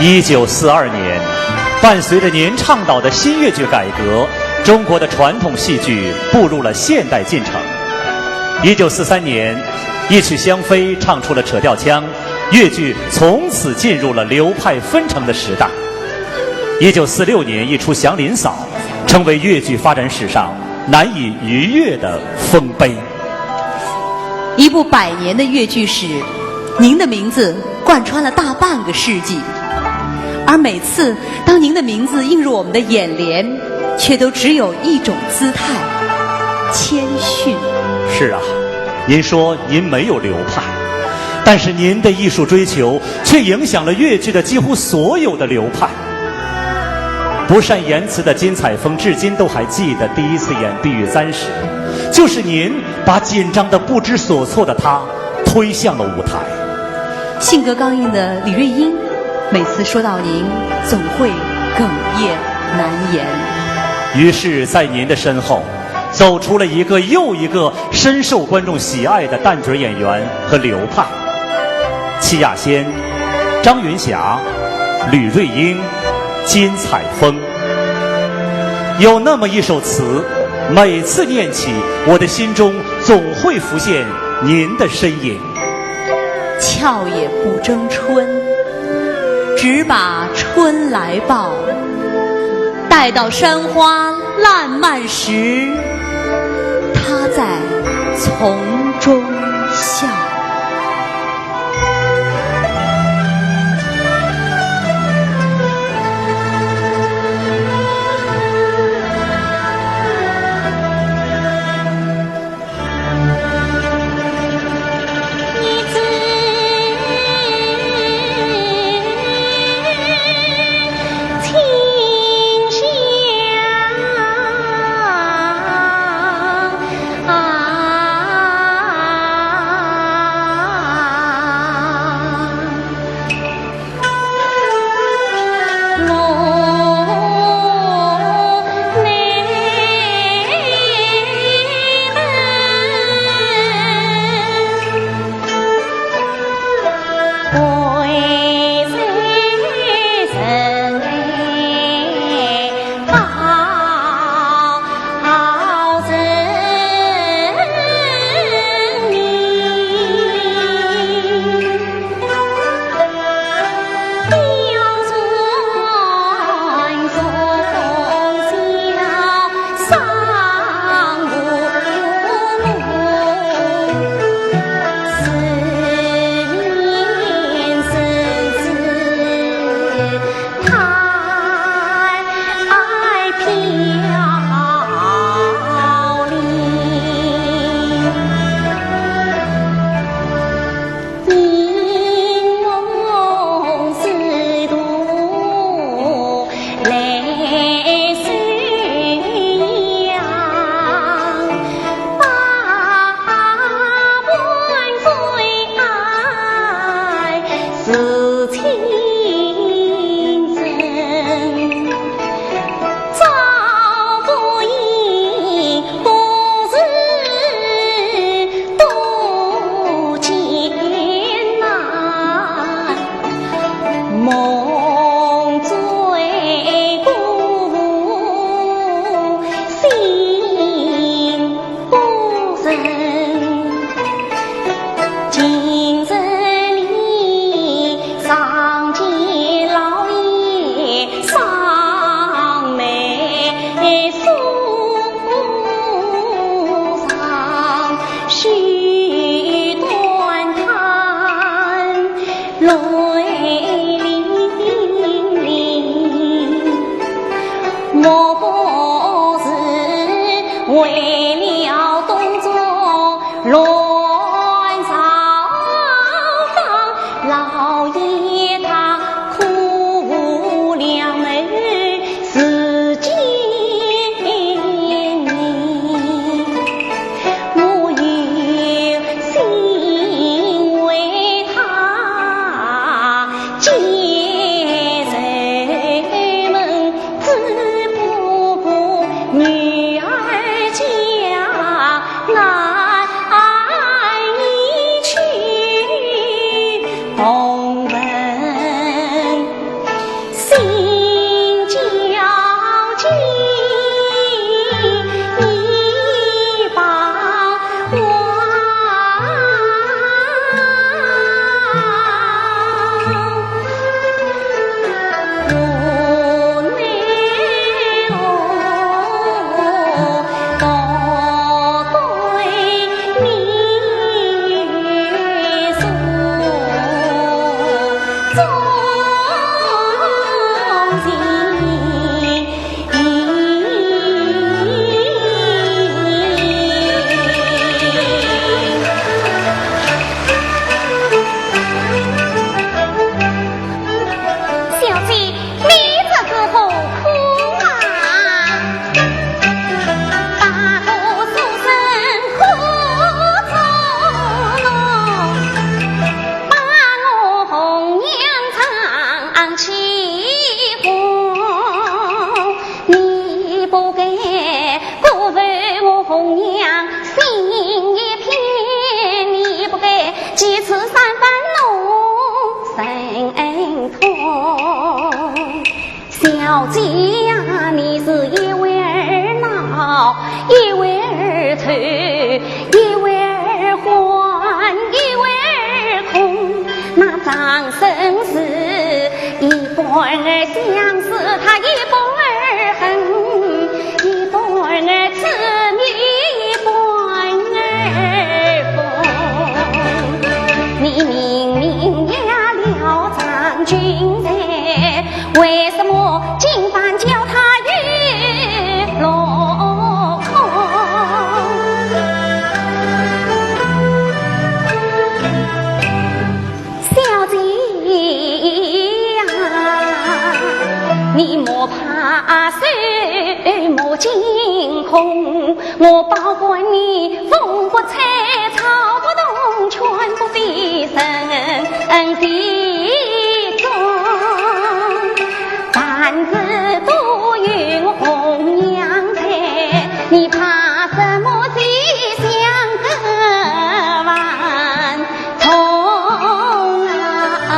一九四二年，伴随着您倡导的新越剧改革，中国的传统戏剧步入了现代进程。一九四三年，一曲《香妃》唱出了扯调腔，越剧从此进入了流派纷呈的时代。一九四六年，一出《祥林嫂》成为越剧发展史上难以逾越的丰碑。一部百年的越剧史，您的名字贯穿了大半个世纪，而每次当您的名字映入我们的眼帘，却都只有一种姿态，谦逊。是啊，您说您没有流派，但是您的艺术追求却影响了越剧的几乎所有的流派。不善言辞的金采风至今都还记得第一次演《碧玉簪》时，就是您把紧张的不知所措的她推向了舞台。性格刚硬的李瑞英，每次说到您，总会哽咽难言。于是，在您的身后，走出了一个又一个深受观众喜爱的旦角演员和流派。戚亚仙、张云霞、吕瑞英、金采风。有那么一首词，每次念起，我的心中总会浮现您的身影。笑也不争春，只把春来报。待到山花烂漫时，他在丛中笑。一会儿欢，一会儿痛，那掌声是一半儿相思，他一半儿恨，一半儿痴迷，一半儿疯。你明明也了张君才，为什么今番叫他又落空？小姐呀，你莫怕愁，莫惊恐，我保管你风不吹草不动，全不费神费功。 凡事都有红娘在，你怕什么西厢个晚钟啊？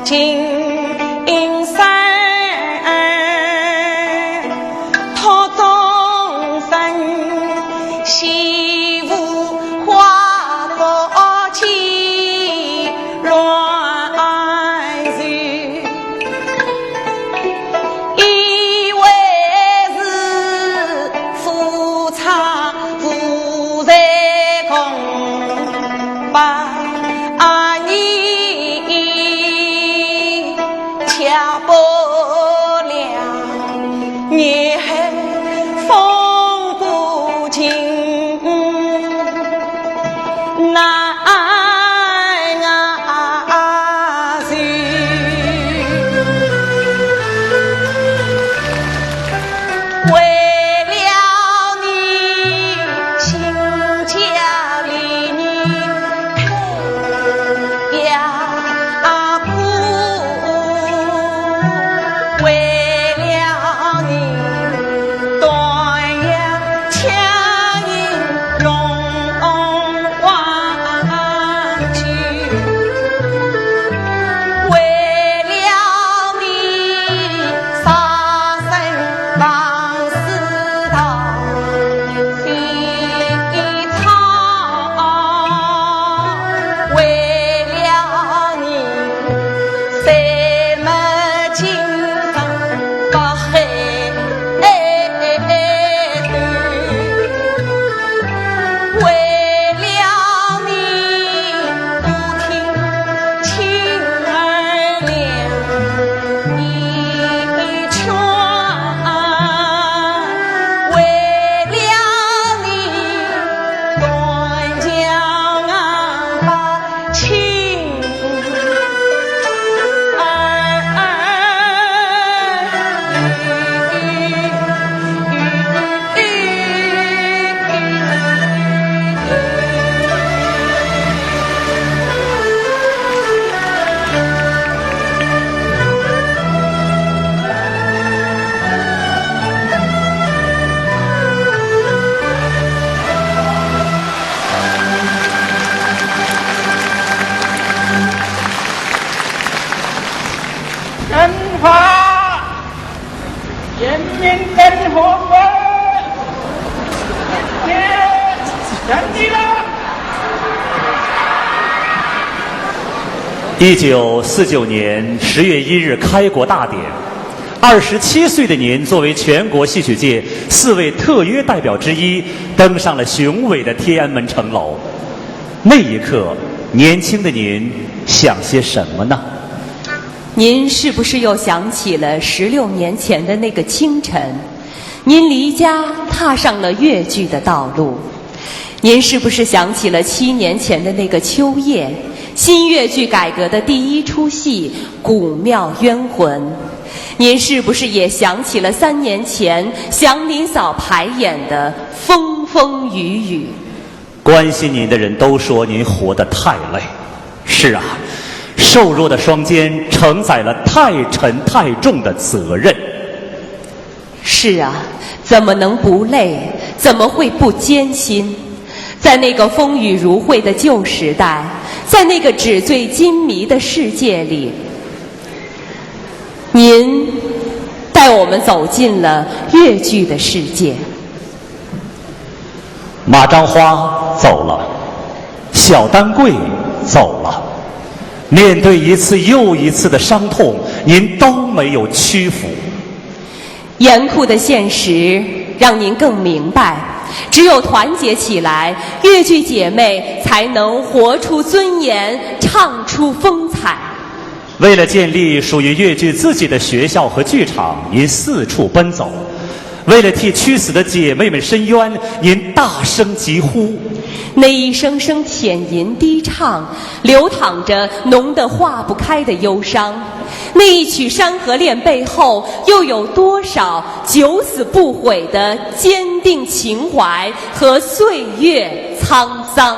金山托众生，西湖花烛起乱世，以为是夫差无罪公。 把你吃不了，你还风不清，难啊！ 为了你，新家里你呀哭，为了你，断呀强人荣光。 为了你，杀身亡死到非常。为了你，谁没今朝不黑 为了你，不听亲儿两言劝，为了你，断桥啊把情 中华人民共和国，胜利了！一九四九年十月一日开国大典，二十七岁的您作为全国戏曲界四位特约代表之一，登上了雄伟的天安门城楼。 那一刻，年轻的您想些什么呢？您是不是又想起了十六年前的那个清晨？您离家踏上了越剧的道路。您是不是想起了七年前的那个秋夜，新越剧改革的第一出戏《古庙冤魂》？您是不是也想起了三年前祥林嫂排演的《风风雨雨》？ 关心您的人都说您活得太累。是啊，瘦弱的双肩承载了太沉太重的责任。是啊，怎么能不累？怎么会不艰辛？在那个风雨如晦的旧时代，在那个纸醉金迷的世界里，您带我们走进了越剧的世界。 马章花走了，小丹桂走了，面对一次又一次的伤痛，您都没有屈服。严酷的现实让您更明白，只有团结起来，越剧姐妹才能活出尊严，唱出风采。 为了建立属于越剧自己的学校和剧场，您四处奔走。为了替屈死的姐妹们伸冤，您大声疾呼。那一声声浅吟低唱，流淌着浓得化不开的忧伤。那一曲《山河恋》背后，又有多少九死不悔的坚定情怀和岁月沧桑？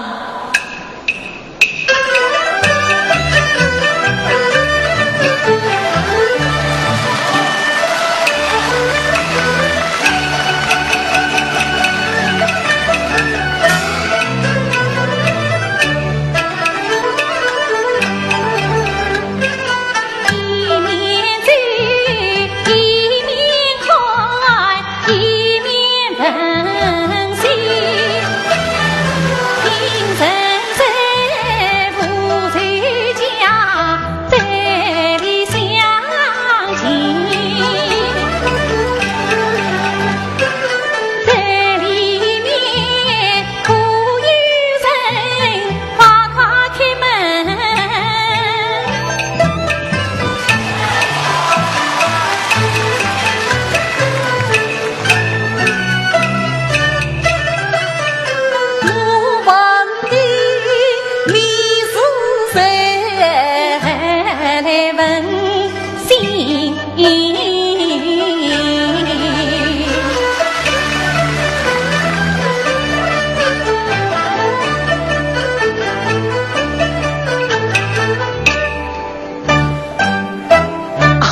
啊，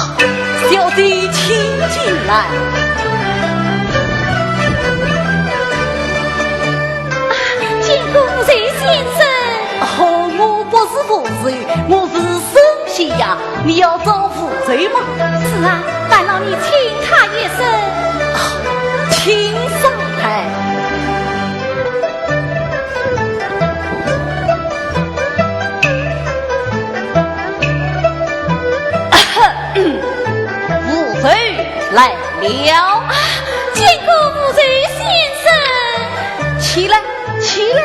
小姐，请进来。啊，见过吴侯先生。哦，我不是吴侯，我是沈西呀。你要找吴侯吗？是啊，烦劳你请他一声。啊，请上来。 吴侯来了。啊，见过吴侯先生。起来，起来。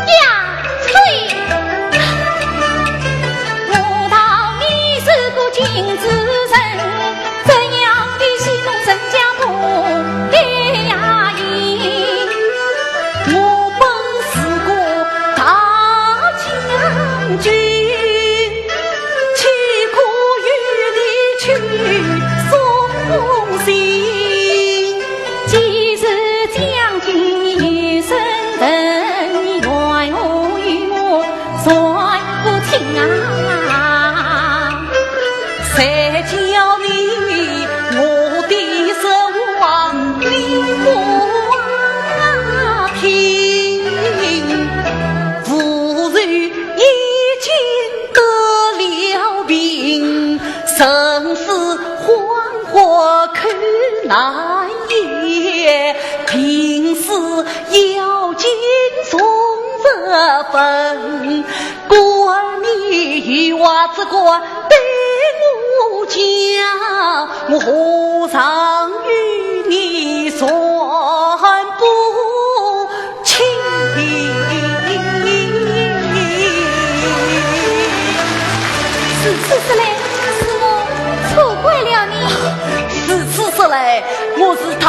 呀，退。 我本是个大将军，岂可与你去送信？既是将军有身份，你为何与我算不清啊？ 谁叫你我的实话你不听？无罪已经得了病，生死黄河口难言，病死要紧送这坟。 故而你有话只管对我讲，我何尝与你算不清？如此说来，是我错怪了你。如此说来，我是大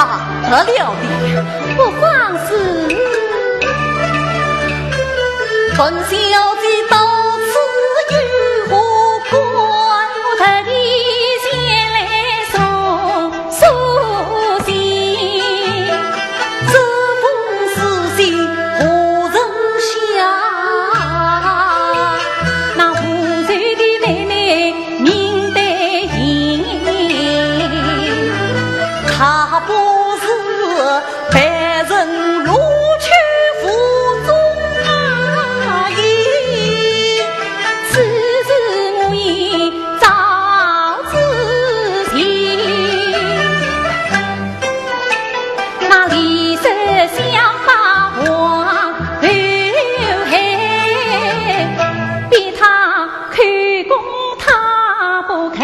得了的。不妨事。本小姐到此有何关？我特地前来送书信。这封书信何人写？那吴侯的妹妹 名德英，她不是被人录取府中啊，咦，此事我已早知情。那李斯想把皇后害，逼她 口供她不肯，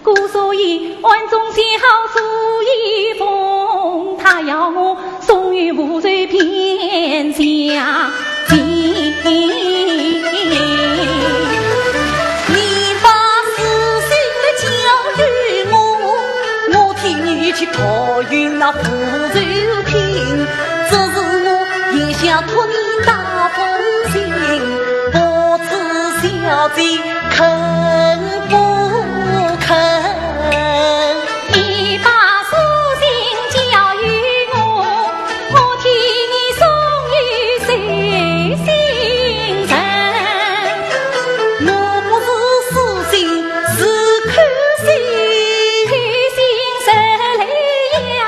故所以暗中写好书信封，她要我送与吴侯便相见。你把书信来交与我，我替你去托与那吴侯听。 这是我也想托你那封信，不知小姐肯不肯？你把书信交与我，我替你送与收信人。我不是书信，是口信。口信收来呀，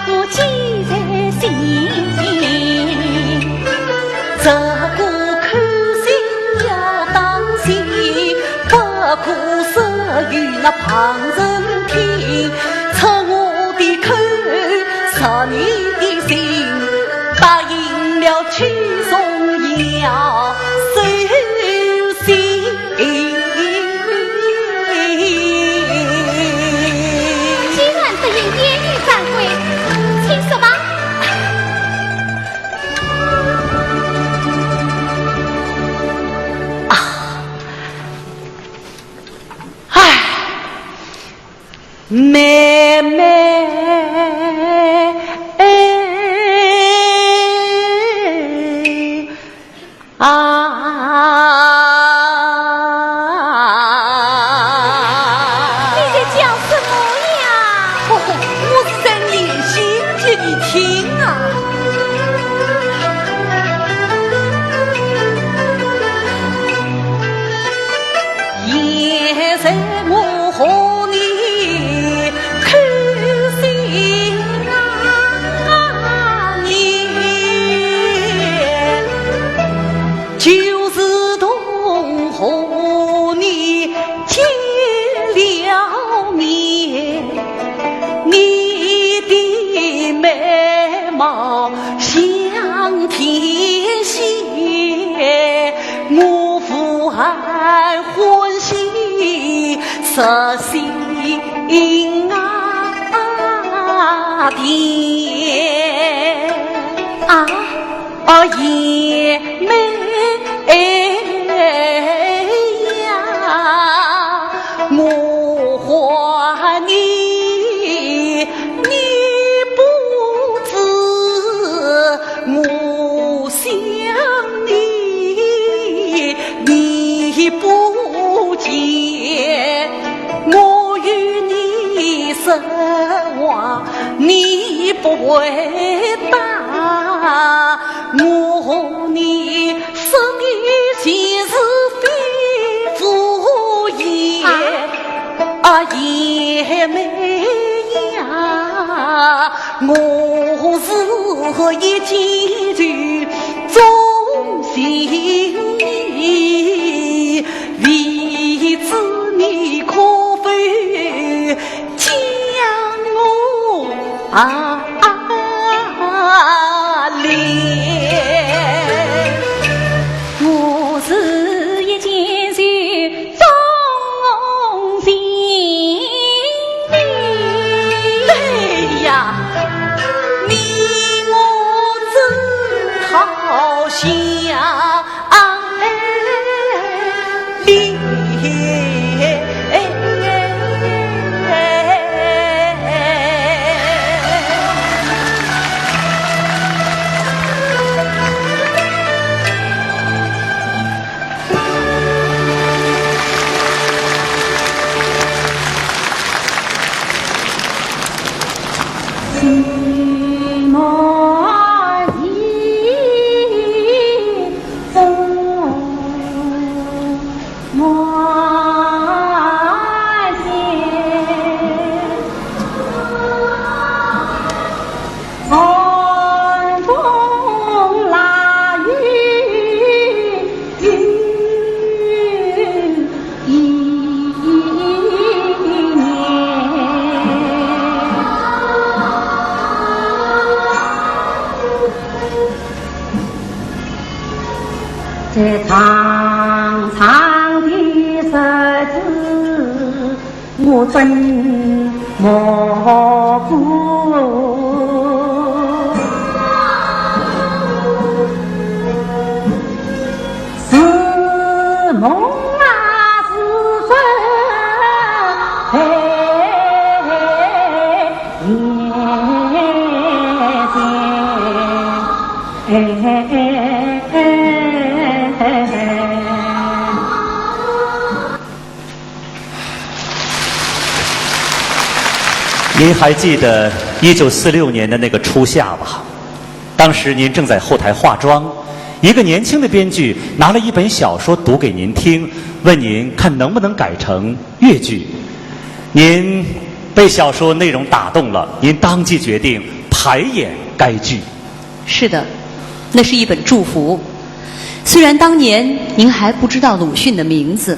我记在心。这个口信要当心，不可说与那旁人听。出我的口，说你的信，答应了去送要收信。 既然答应，言语反悔，请说吧。啊，唉，妹妹啊。欢喜实心啊甜啊，贤妹呀，我唤你，你不知，我 想你，你不见，我与你说话，你不回答，我和你说你前世非福也。啊？ 啊，贤妹呀，我是一见就钟情你，未知你可否将我啊怜？我是一见就 钟情你。哎呀，你我真好相恋。 在长长的日子，我真模糊。是梦啊，是真？哎，眼前。 您还记得一九四六年的那个初夏吧？当时您正在后台化妆，一个年轻的编剧拿了一本小说读给您听，问您看能不能改成越剧。您被小说内容打动了，您当即决定排演该剧。 是的，那是一本祝福。虽然当年您还不知道鲁迅的名字，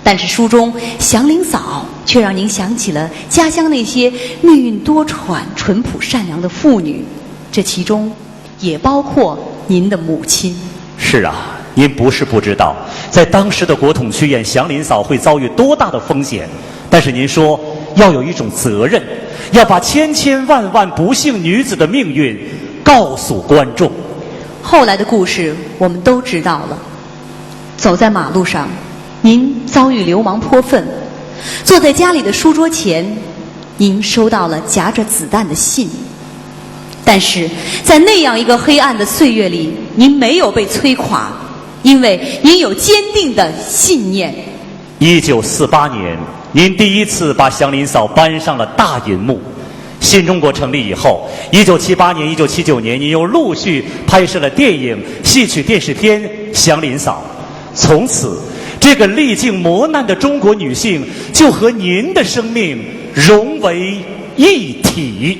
但是书中祥林嫂却让您想起了家乡那些命运多舛、淳朴善良的妇女，这其中也包括您的母亲。是啊，您不是不知道，在当时的国统剧院，祥林嫂会遭遇多大的风险，但是您说要有一种责任，要把千千万万不幸女子的命运告诉观众。后来的故事我们都知道了。走在马路上，您遭遇流氓泼粪；坐在家里的书桌前，您收到了夹着子弹的信。但是在那样一个黑暗的岁月里，您没有被摧垮，因为您有坚定的信念。 一九四八年，您第一次把祥林嫂搬上了大银幕。新中国成立以后，一九七八年、一九七九年，您又陆续拍摄了电影、戏曲、电视片《祥林嫂》。从此，这个历尽磨难的中国女性就和您的生命融为一体。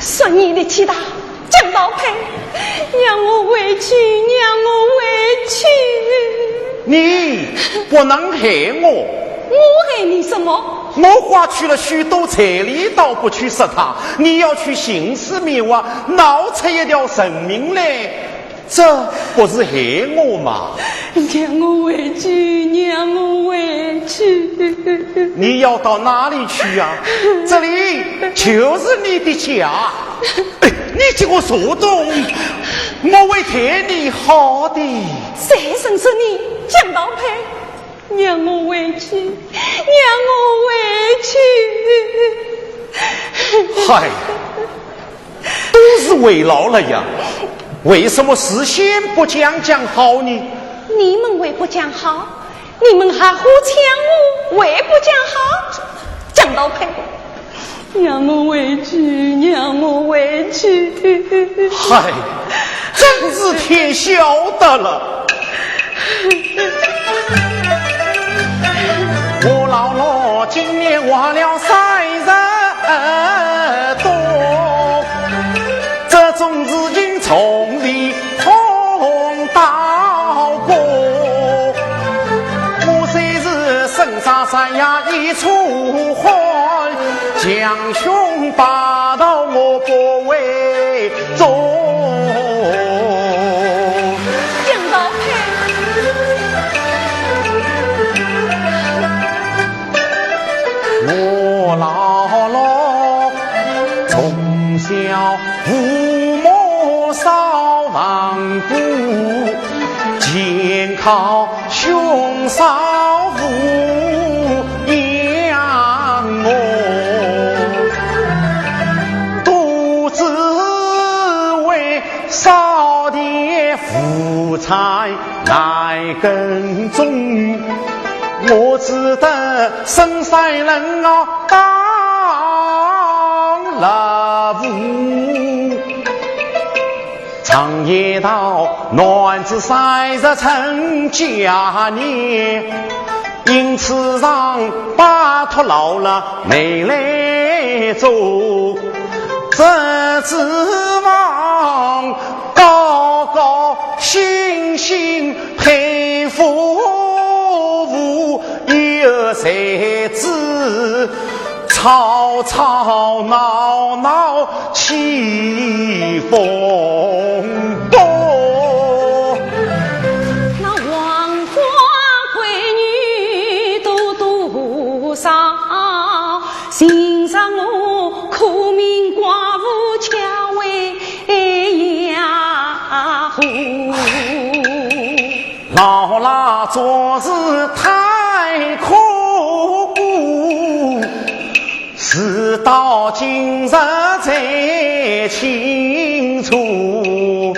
说你力气大，讲道配，让我回去，让我回去。你不能害我。我害你什么？我花去了许多彩礼，倒不去说他，你要去寻死觅活，闹出一条人命来，这不是害我吗？让我回去，让我回去。你要到哪里去呀？这里就是你的家。哎，你这个书童，我会待你好的。谁认识你，讲道配？让我回去，让我回去。嗨，都是为老了呀，为什么事先不讲讲好呢？你们为不讲好，你们还互抢我，为不讲好？讲道配，让我回去，让我回去。嗨，真是天晓得了。我老老今年活了三十多，这种事情从未碰到过。我虽是生杀三呀一出汗，强凶霸道我不会做。讲道配。我老老从小父母双亡故，全靠兄嫂抚养我。独自为少爹负债难耕种，我只得身三人啊当老父。常言道，男子三十成家年，因此上拜托老了妹来做，这指望高高兴兴配夫妇，一日子吵吵闹闹起风波。那黄花闺女多多少，寻着我苦命寡妇巧为呀乎。老衲做事太刻苦，事到今日才清楚。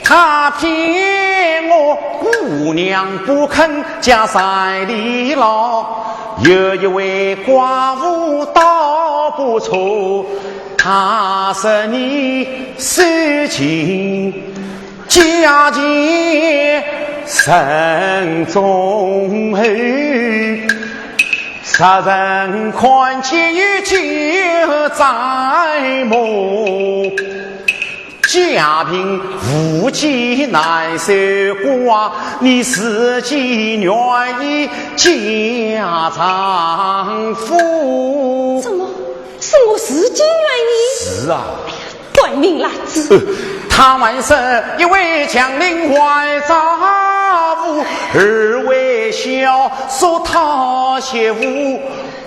他骗我姑娘不肯嫁彩礼了，有一位寡妇倒不错，她说你受尽 家前人忠厚，杀人看见有九斩目，家贫无计难守寡，你自己愿意嫁丈夫。怎么，是我自己愿意？是啊。 短命烂子。呃，他还说一位强邻坏丈夫，二位小叔讨媳妇，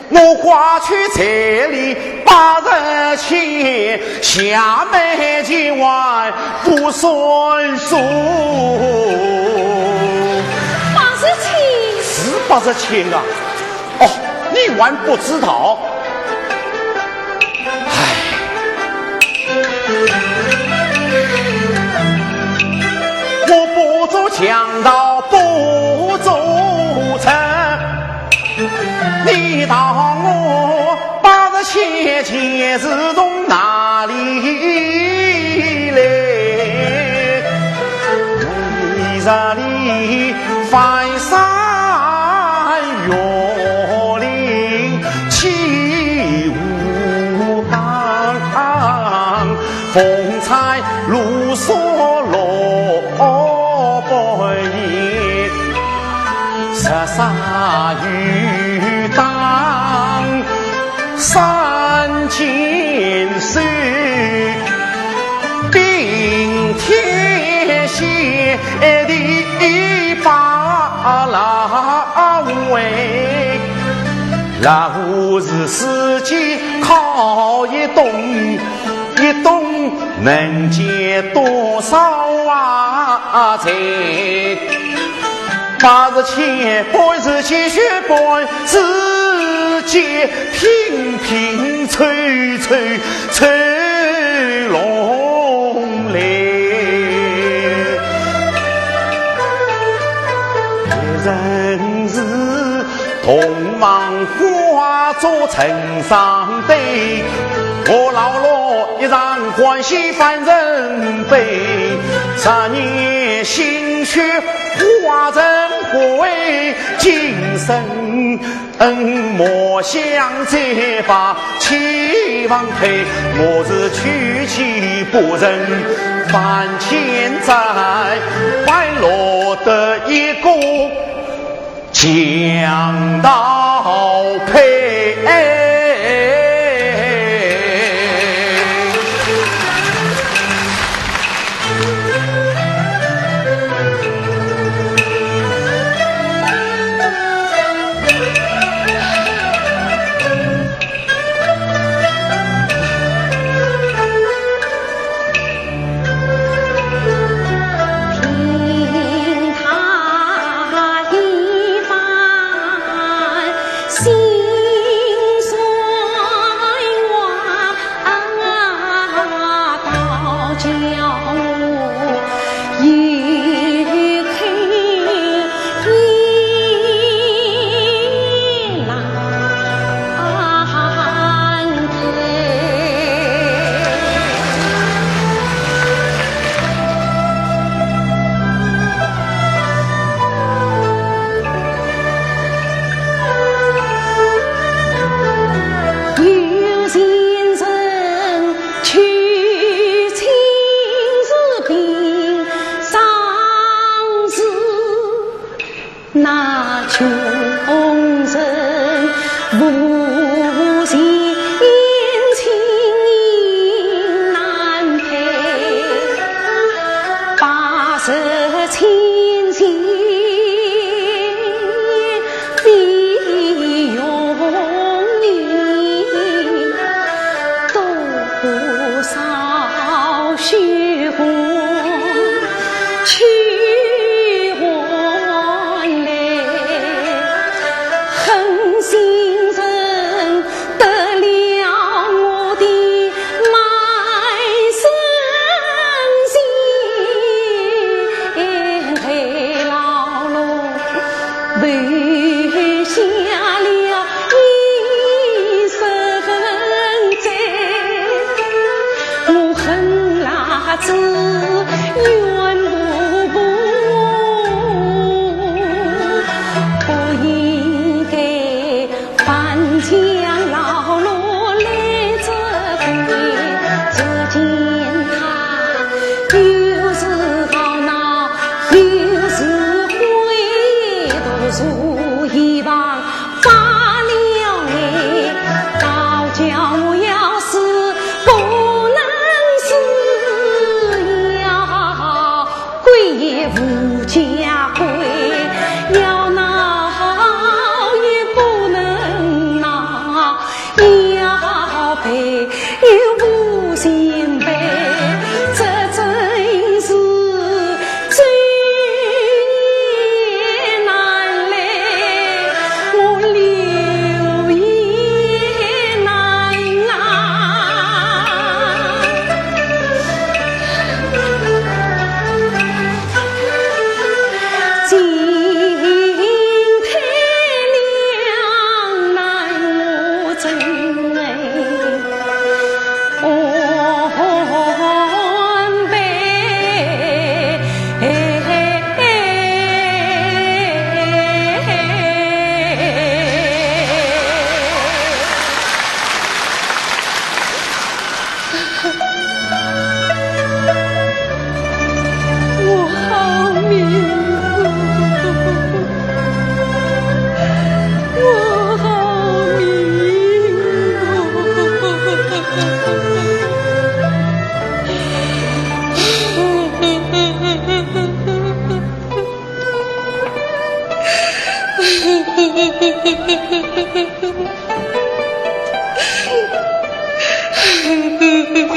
我花去彩礼八十千，下面千万不算数。八十千？是八十千啊。 哦，你还不知道？唉，我不做强盗不做贼，你道我八十千钱是从哪里来？你这里翻山越岭去无港。风餐露宿落白衣，日晒雨打三千岁，冰天雪地把老围。老是四季靠一冬， 一冬能见多少啊财？八十千，半世纪，血半世纪，拼拼凑凑凑拢来。一人是 同往花烛成双对，我老罗一场欢喜犯人非，十年心血化成灰，今生恩莫相见吧，岂忘退，我是区区仆人，犯千载，半落得一个 强盗胚。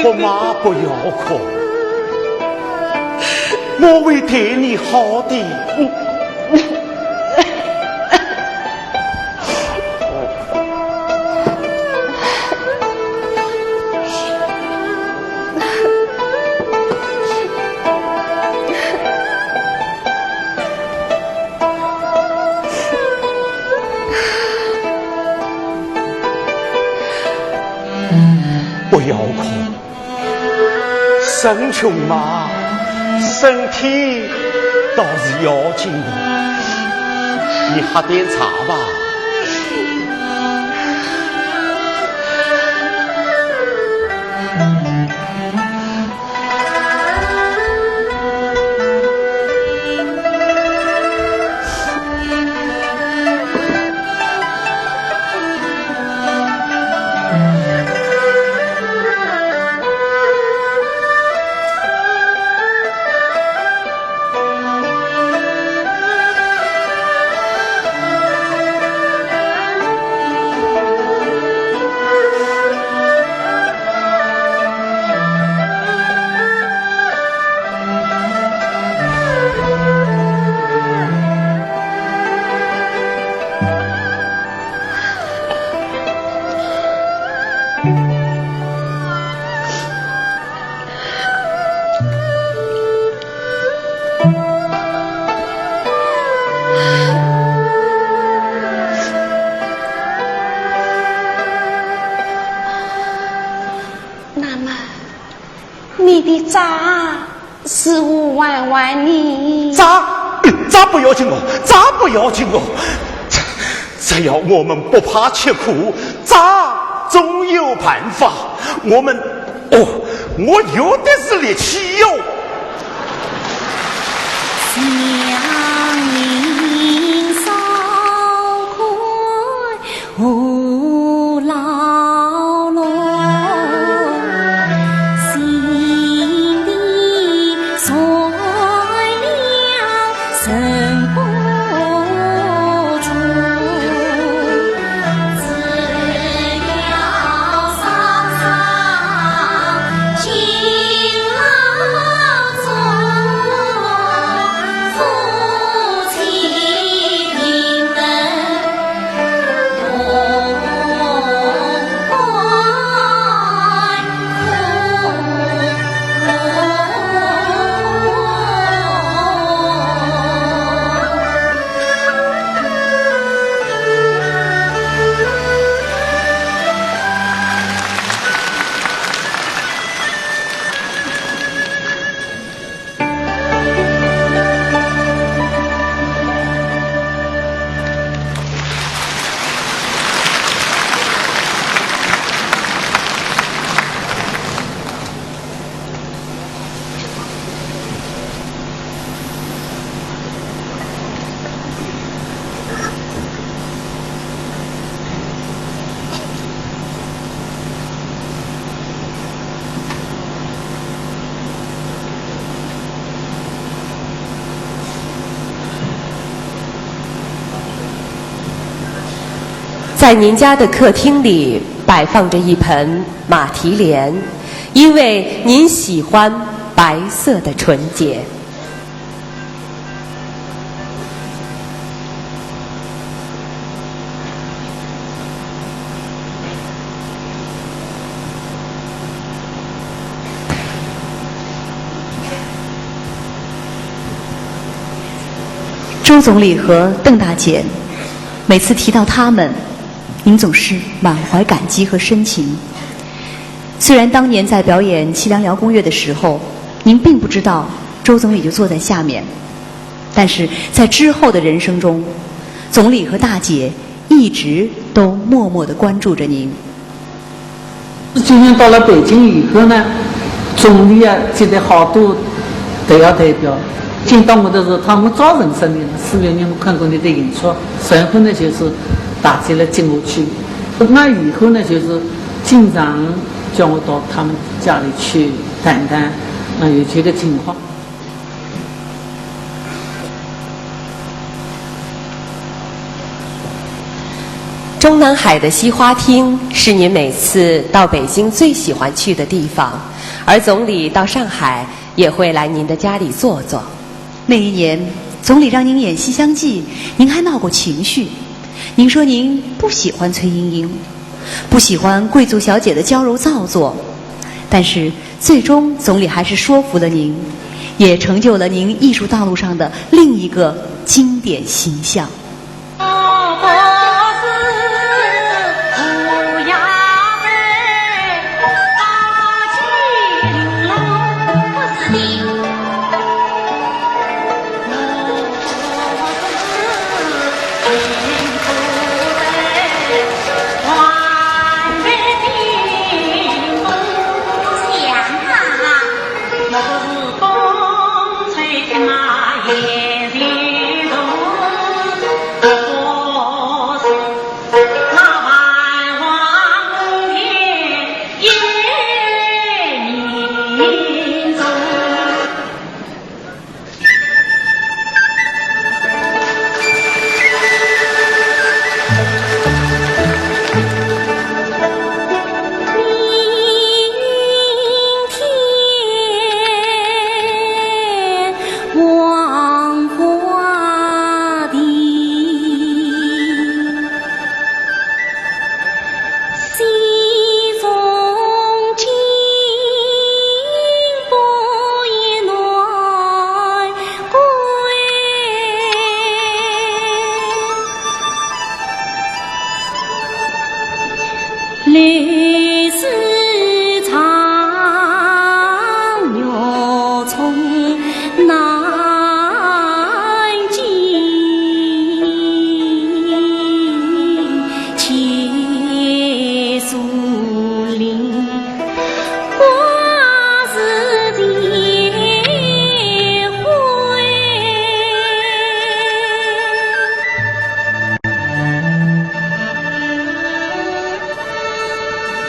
哭嘛，不要哭，我会对你好的。 不要哭，生穷嘛，身体倒是要紧的。你喝点茶吧。 那么，你的债是否还还呢？债，债不要紧哦，债不要紧哦。只，只要我们不怕吃苦，债总有办法。我们 哦，我有的是力气哟。在您家的客厅里摆放着一盆马蹄莲，因为您喜欢白色的纯洁。 周总理和邓大姐，每次提到他们，您总是满怀感激和深情。虽然当年在表演《凄凉瑶宫乐》的时候，您并不知道周总理就坐在下面，但是在之后的人生中，总理和大姐一直都默默地关注着您。 今年到了北京以后呢，总理啊，接待好多特邀代表。见到我的时候，他们早晨三点，四点钟看过你的演出，然后呢，就是大家来接我去。那以后呢，就是经常叫我到他们家里去谈谈，啊，有这个情况。中南海的西花厅是您每次到北京最喜欢去的地方，而总理到上海也会来您的家里坐坐。那一年，总理让您演《西厢记》，您还闹过情绪。您说您不喜欢崔莺莺，不喜欢贵族小姐的娇柔造作，但是最终总理还是说服了您，也成就了您艺术道路上的另一个经典形象。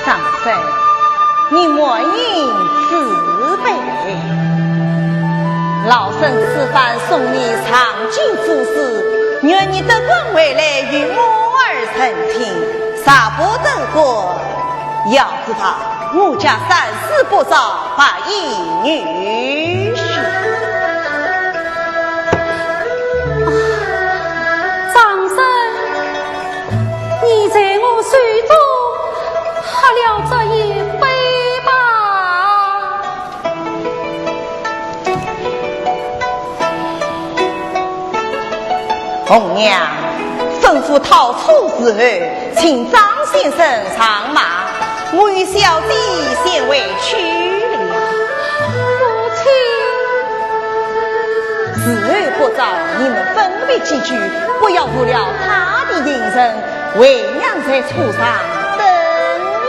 张生，你满饮此杯。老身此番送你上京赴试，愿你得官回来与我儿成亲，若不得官，要知道我家三世不招白衣女婿。张生，你在我手中喝了这一杯吧。红娘，吩咐套车伺候，请张先生上马，我与小姐先回去了。母亲。伺候不着，你们分别几句，不要误了他的行程。 为娘在车上等你。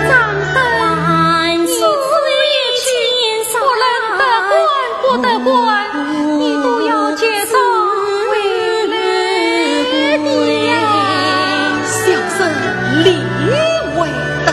张生，你这一去，不论得官不得官，你都要接上回来的呀。小生理会得。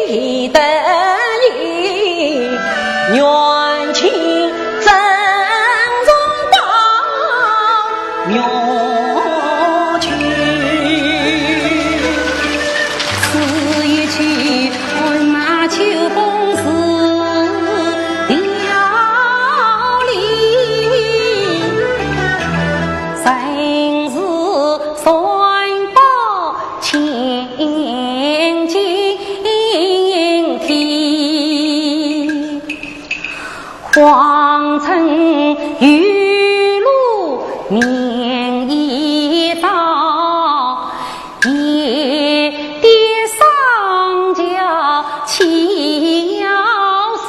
得意，元气正中宝玉去。此一去，鞍马秋风似飘零，正是三宝 千金体，皇城玉露明一照，夜跌霜娇岂要时。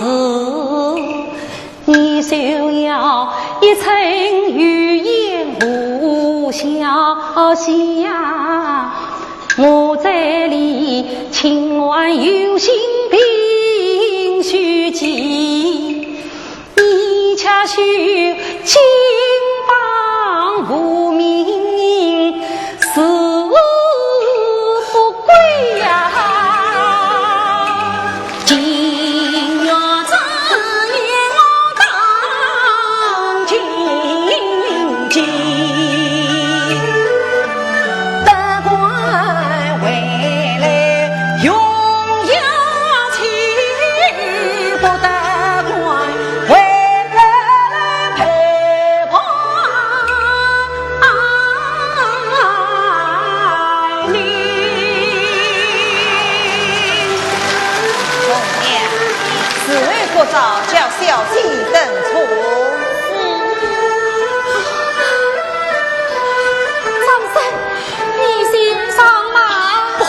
你休要一寸玉簷无消息呀，我这里清欢有心凭虚际，你且须金榜题名， 是富贵呀。金玉之言我当尽尽，得官回来荣耀去，不得官 为了陪伴你。红娘，侍卫不招，叫小姐登车。张生，你先上马。不，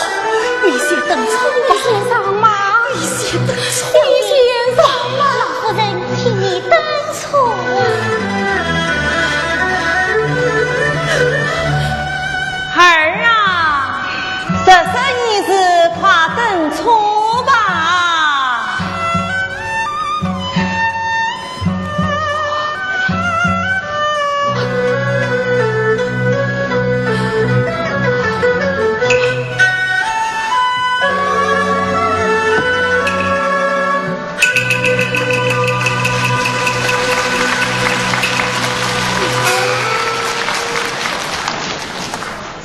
你先登车吧。你先上马。你先登车。你先上马。老夫人替你登 车。儿啊，这是你是快登车吧。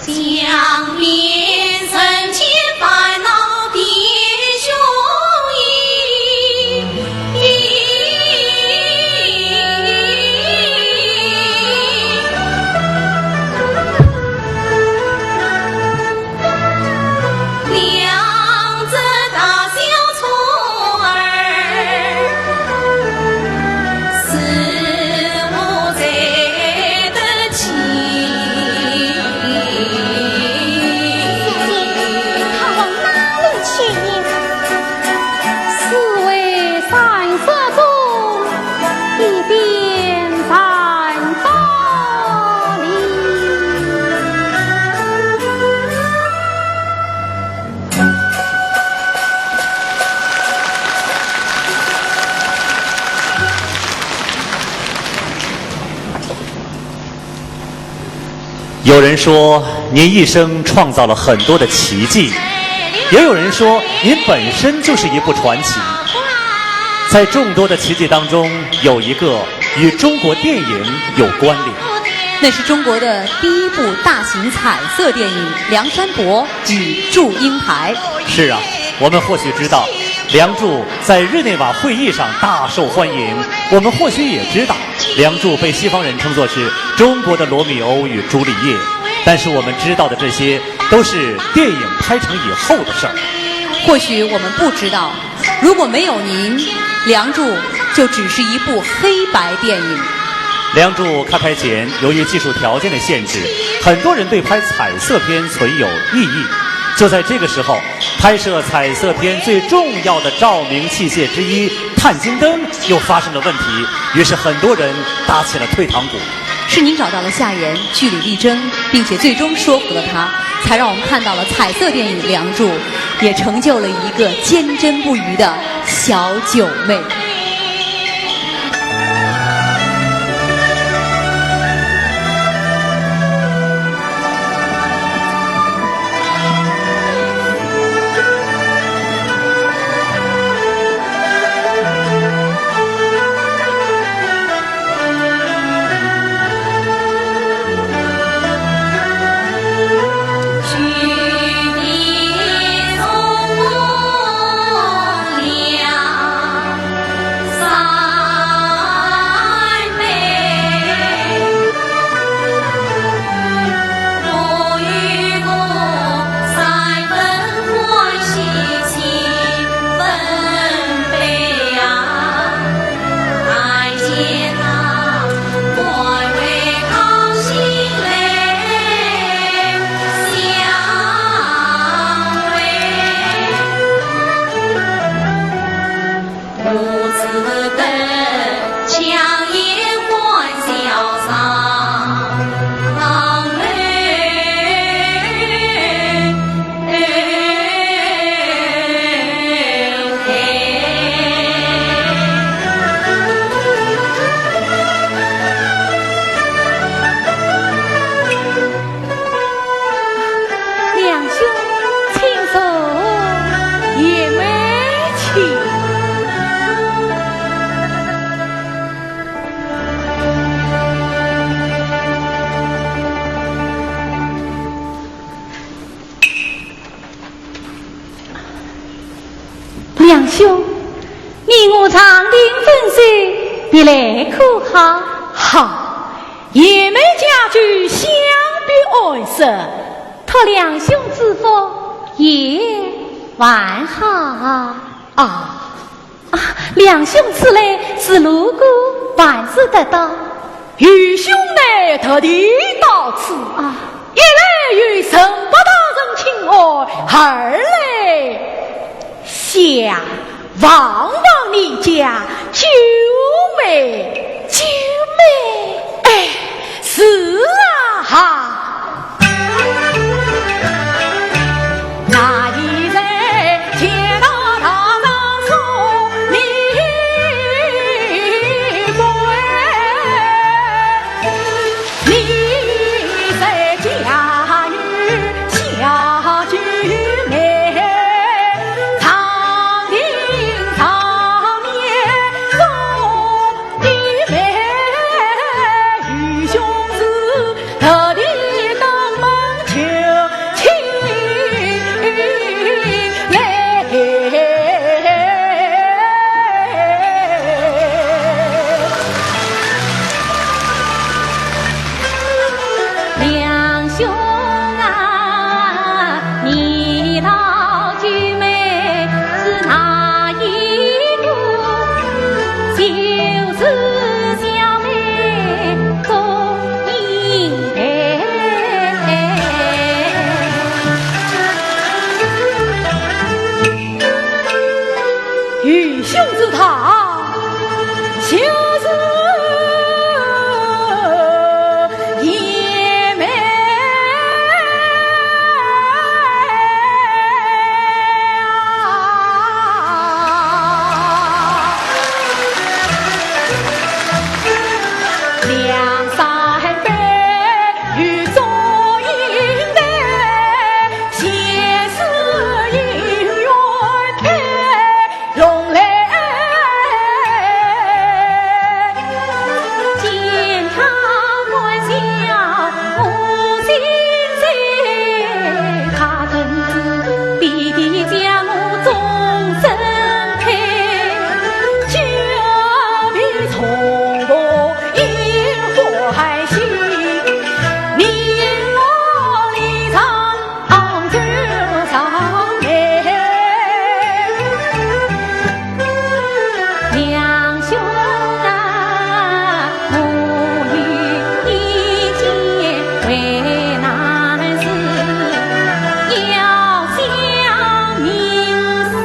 想念人间烦恼的雄鹰。 两只大小车儿，是我才得起。小姐，他往哪里去呀？是为山色中 一边站着哩。 有人说，您一生创造了很多的奇迹，也有人说，您本身就是一部传奇。在众多的奇迹当中，有一个与中国电影有关联。那是中国的第一部大型彩色电影《梁山伯与祝英台》。是啊，我们或许知道，《梁祝》在日内瓦会议上大受欢迎，我们或许也知道， 《梁祝》被西方人称作是中国的《罗密欧与朱丽叶》，但是我们知道的这些都是电影拍成以后的事儿。或许我们不知道，如果没有您，《梁祝》就只是一部黑白电影。《梁祝》开拍前，由于技术条件的限制，很多人对拍彩色片存有异议。就在这个时候，拍摄彩色片最重要的照明器械之一 探金灯又发生了问题，于是很多人打起了退堂鼓。是您找到了夏言，据理力争，并且最终说服了他，才让我们看到了彩色电影《梁祝》，也成就了一个坚贞不渝的小九妹。梁兄，你我长亭分手，别来可好？好，贤妹佳句，想必安生。托梁兄之福，也还好。啊，啊，梁兄此来是路过，办事得到。愚兄乃特地到此，啊。一来与陈伯大人请安，二来想望望你家九妹。九妹？哎，是啊哈。那一日见到大丈夫你不你在家有小九妹，长亭上面送一妹，愚兄是特地登门求亲来。梁兄啊，你老九妹是哪一个？就是小妹钟英台。愚兄知道，就是贤妹啊。梁山伯与祝英台，前世姻缘配。 龙来见他欢笑我心碎，他曾指点点将我终身配，久别重逢应欢喜，你我离场 杭州上面。梁兄啊，我与你结为难事，要想明生。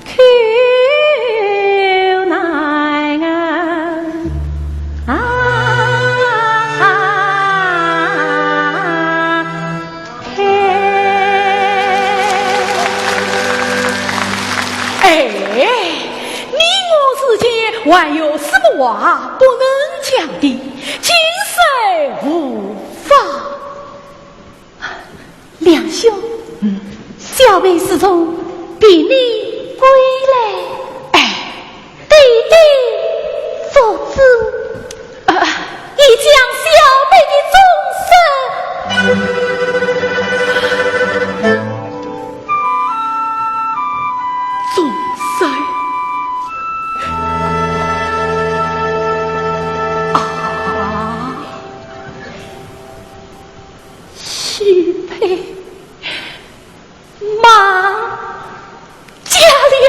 口难言啊。哎，你我之间还有什么话不能讲的？今生无话。 梁兄，嗯。小妹自从别你归来，哎。爹爹父子，啊。已将小妹的终身，终身，啊。 许配马家了。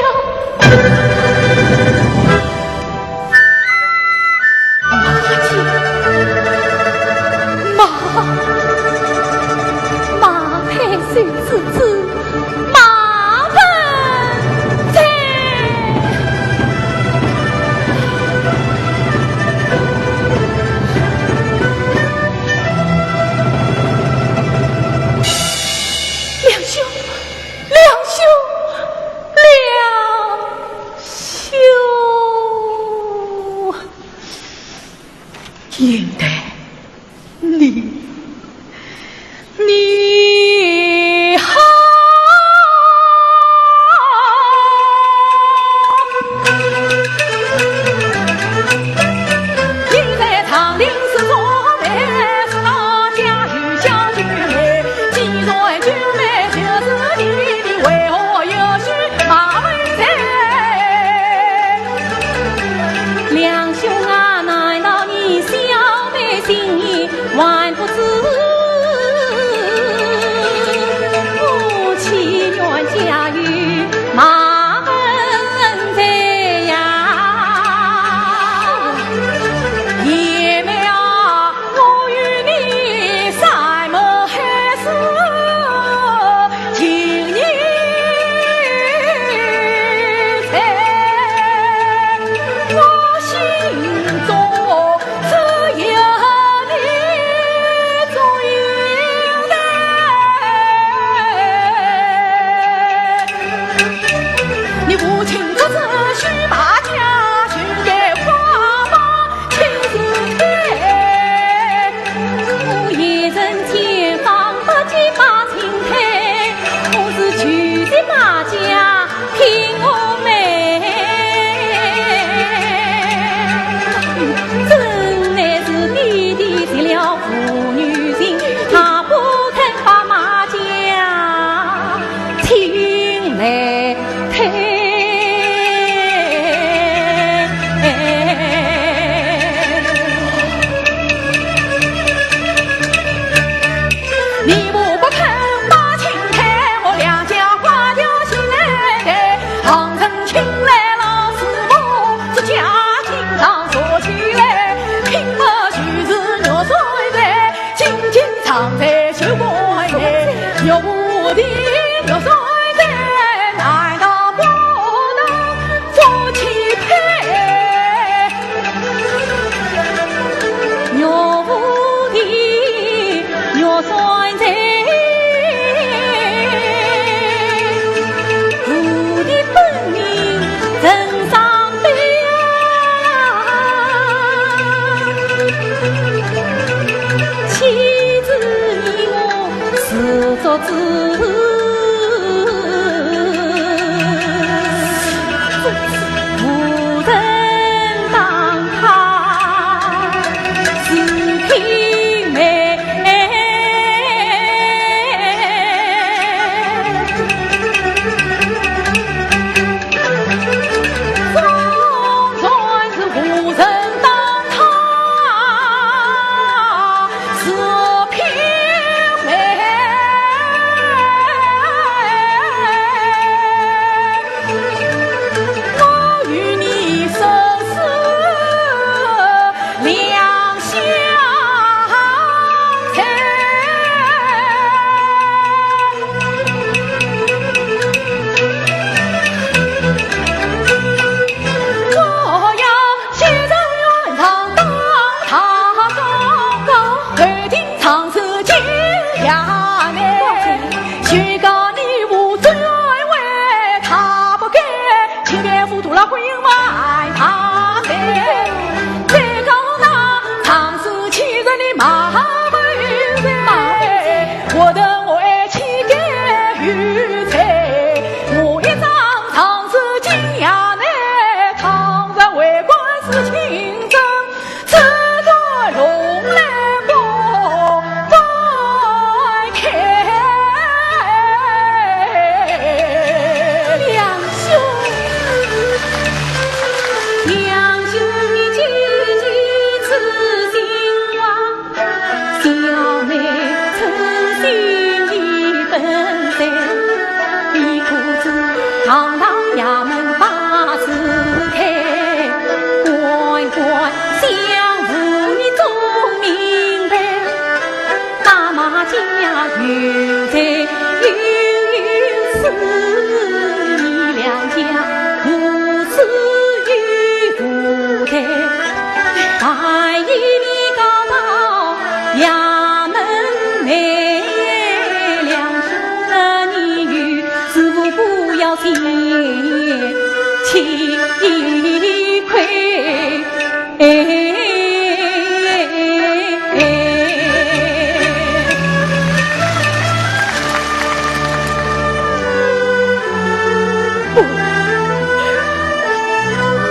不，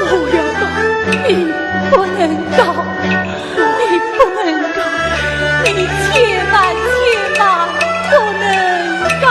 我要告，你不能告，你不能告，你千万千万不能告。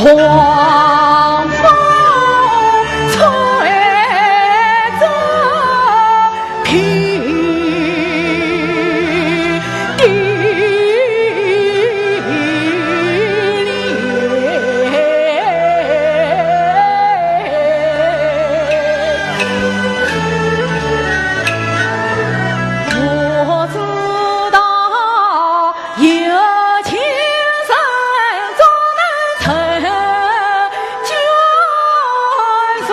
黄风吹着平地里。我知道 有情人总能成眷属，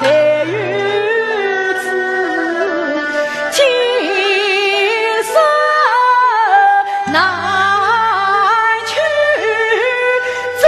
谁与此情深难去终。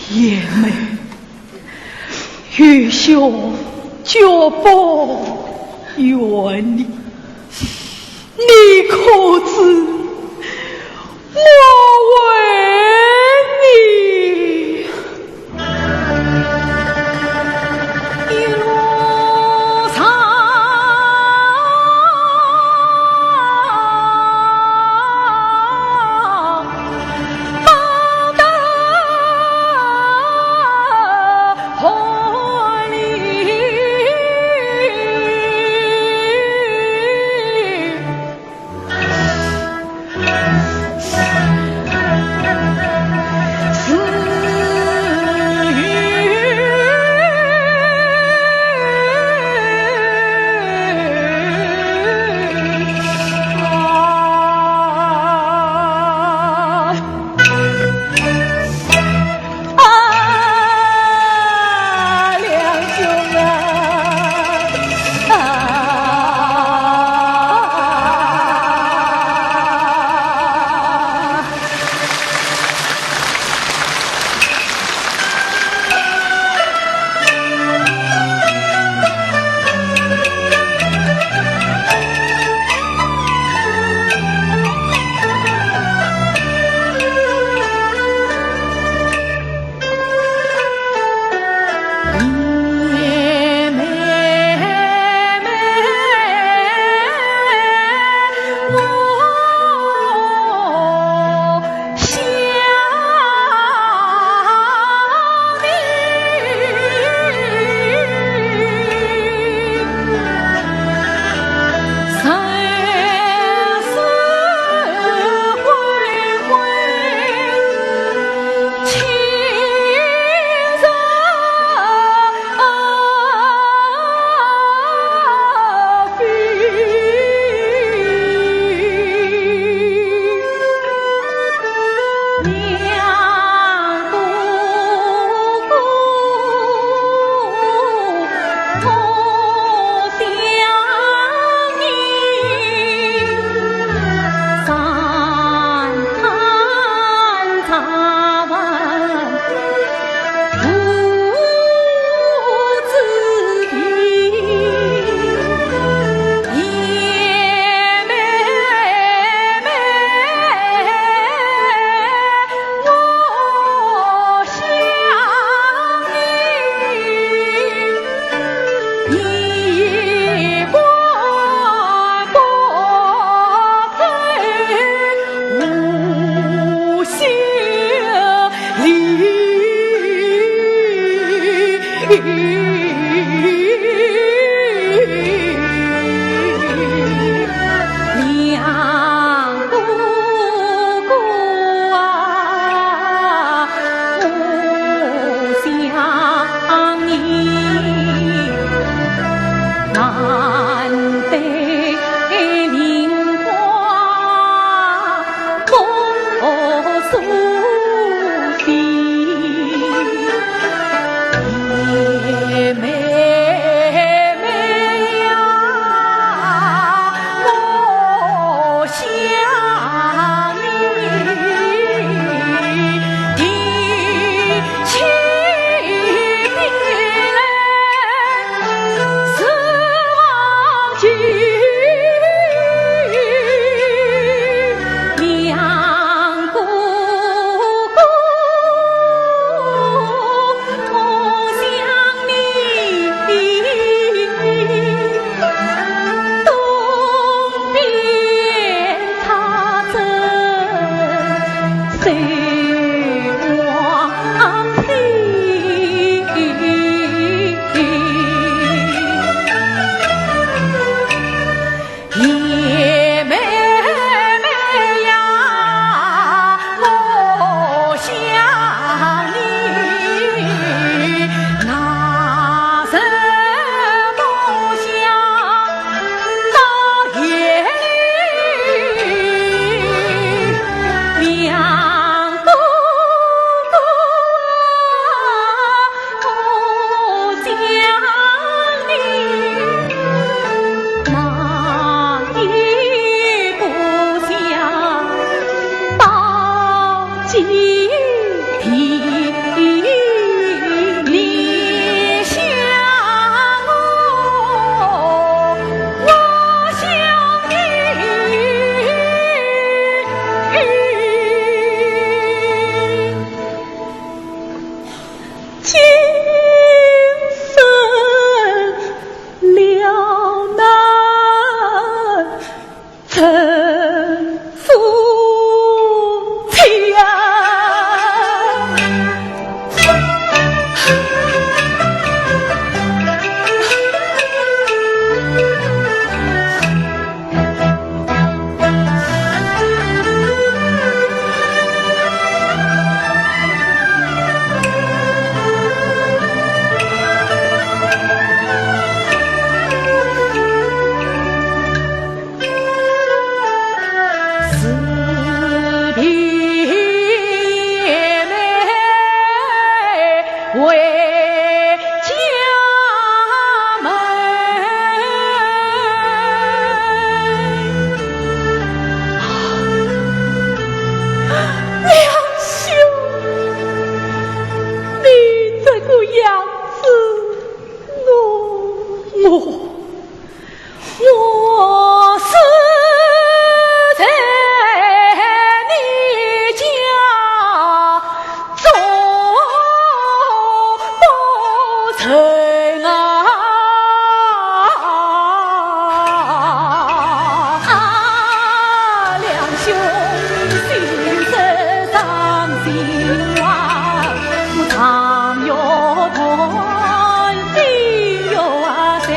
贤妹，愚兄绝不怨你，你可知我为你梁兄，你这个样子，我，我，我死在你家中不成啊！啊，梁兄，心事伤心话，我常要谈心要谁？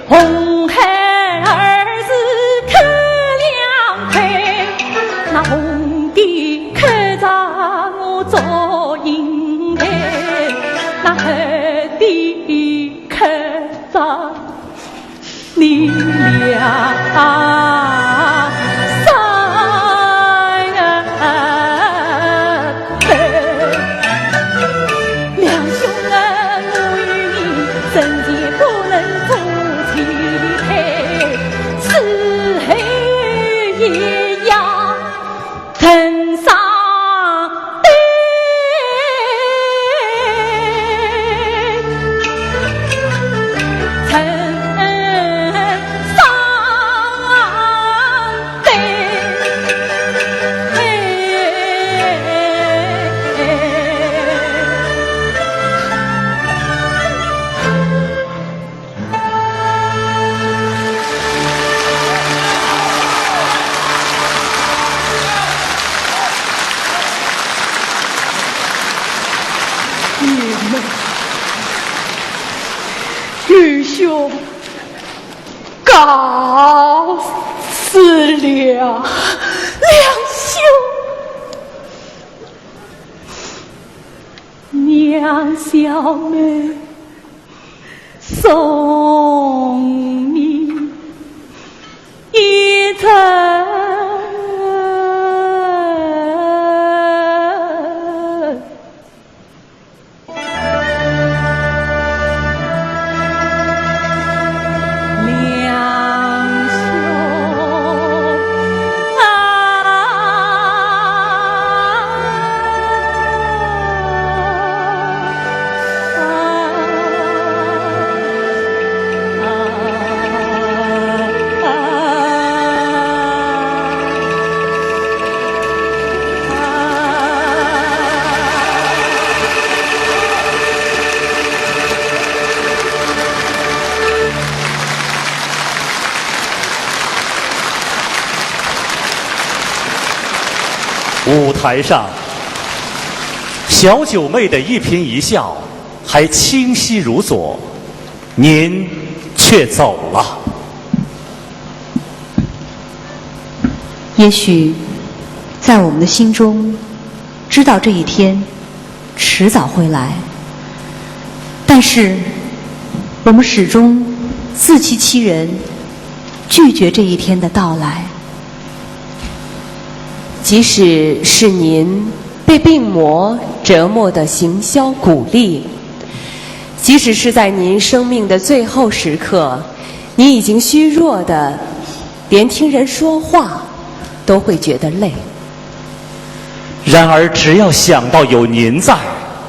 红孩儿是磕两块，那红的磕着我祝英台，那黑的磕着你梁山。梁兄啊，我与你生前不能做妻配，此后也要成双对。成双对。你们，愚兄告辞了。梁兄。 娘小妹送你一程。 舞台上，小九妹的一颦一笑还清晰如昨，您却走了。也许，在我们的心中，知道这一天迟早会来，但是我们始终自欺欺人，拒绝这一天的到来。即使是您被病魔折磨得形销骨立，即使是在您生命的最后时刻，您已经虚弱的连听人说话都会觉得累。 然而，只要想到有您在，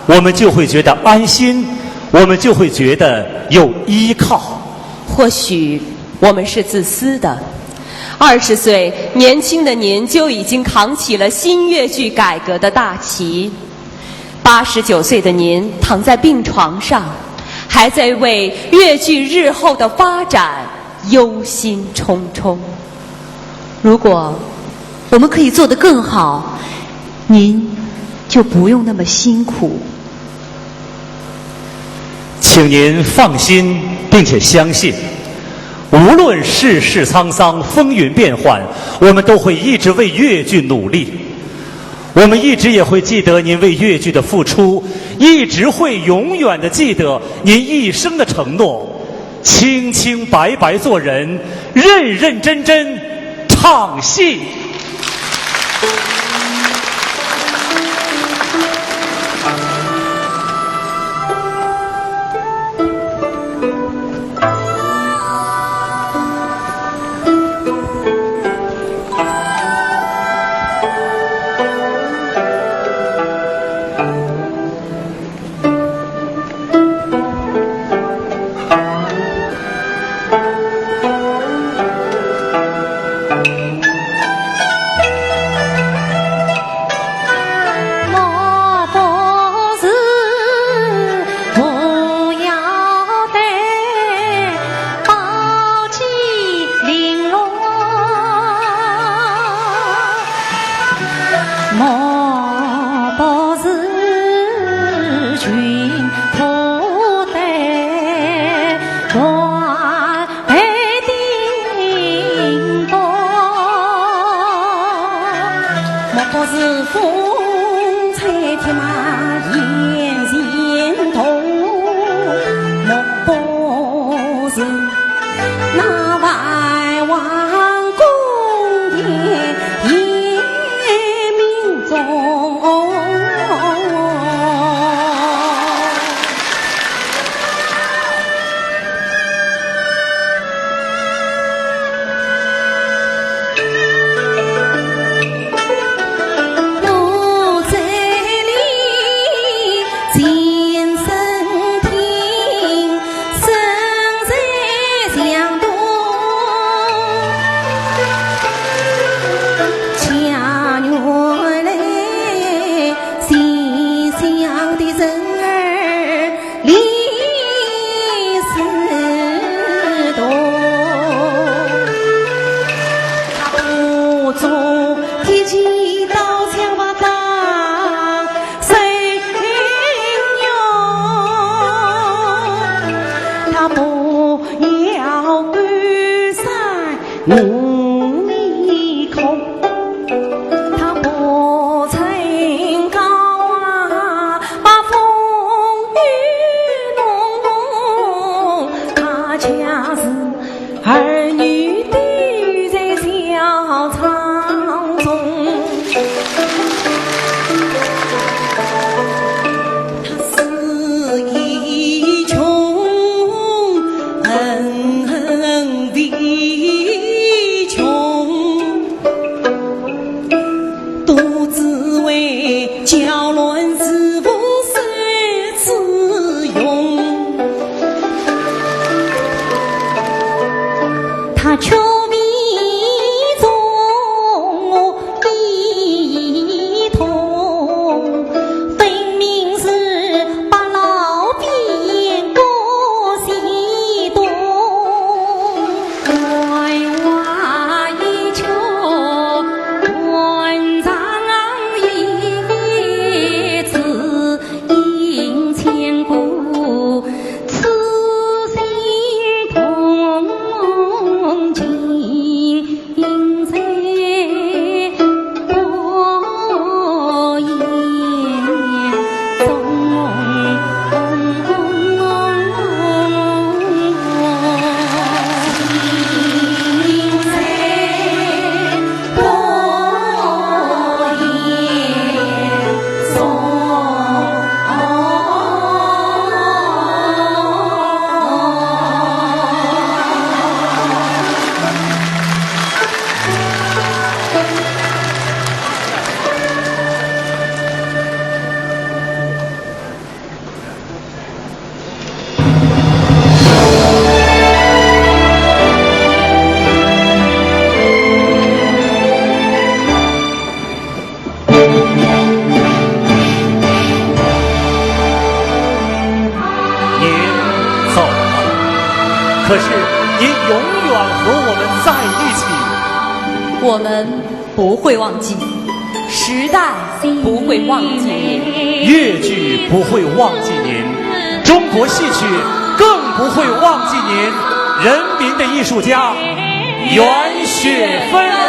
我们就会觉得安心，我们就会觉得有依靠。或许我们是自私的，二十岁年轻的您就已经扛起了新越剧改革的大旗，八十九岁的您躺在病床上，还在为越剧日后的发展忧心忡忡。如果我们可以做得更好，您就不用那么辛苦。请您放心，并且相信，无论世事沧桑、风云变幻，我们都会一直为越剧努力。我们一直也会记得您为越剧的付出，一直会永远地记得您一生的承诺。 清清白白做人，认认真真唱戏。是风吹铁马，眼前头目不识。那万王宫殿夜明中。 您走了，可是您永远和我们在一起。我们不会忘记，时代不会忘记您，越剧不会忘记您，中国戏曲更不会忘记您。人民的艺术家，袁雪芬。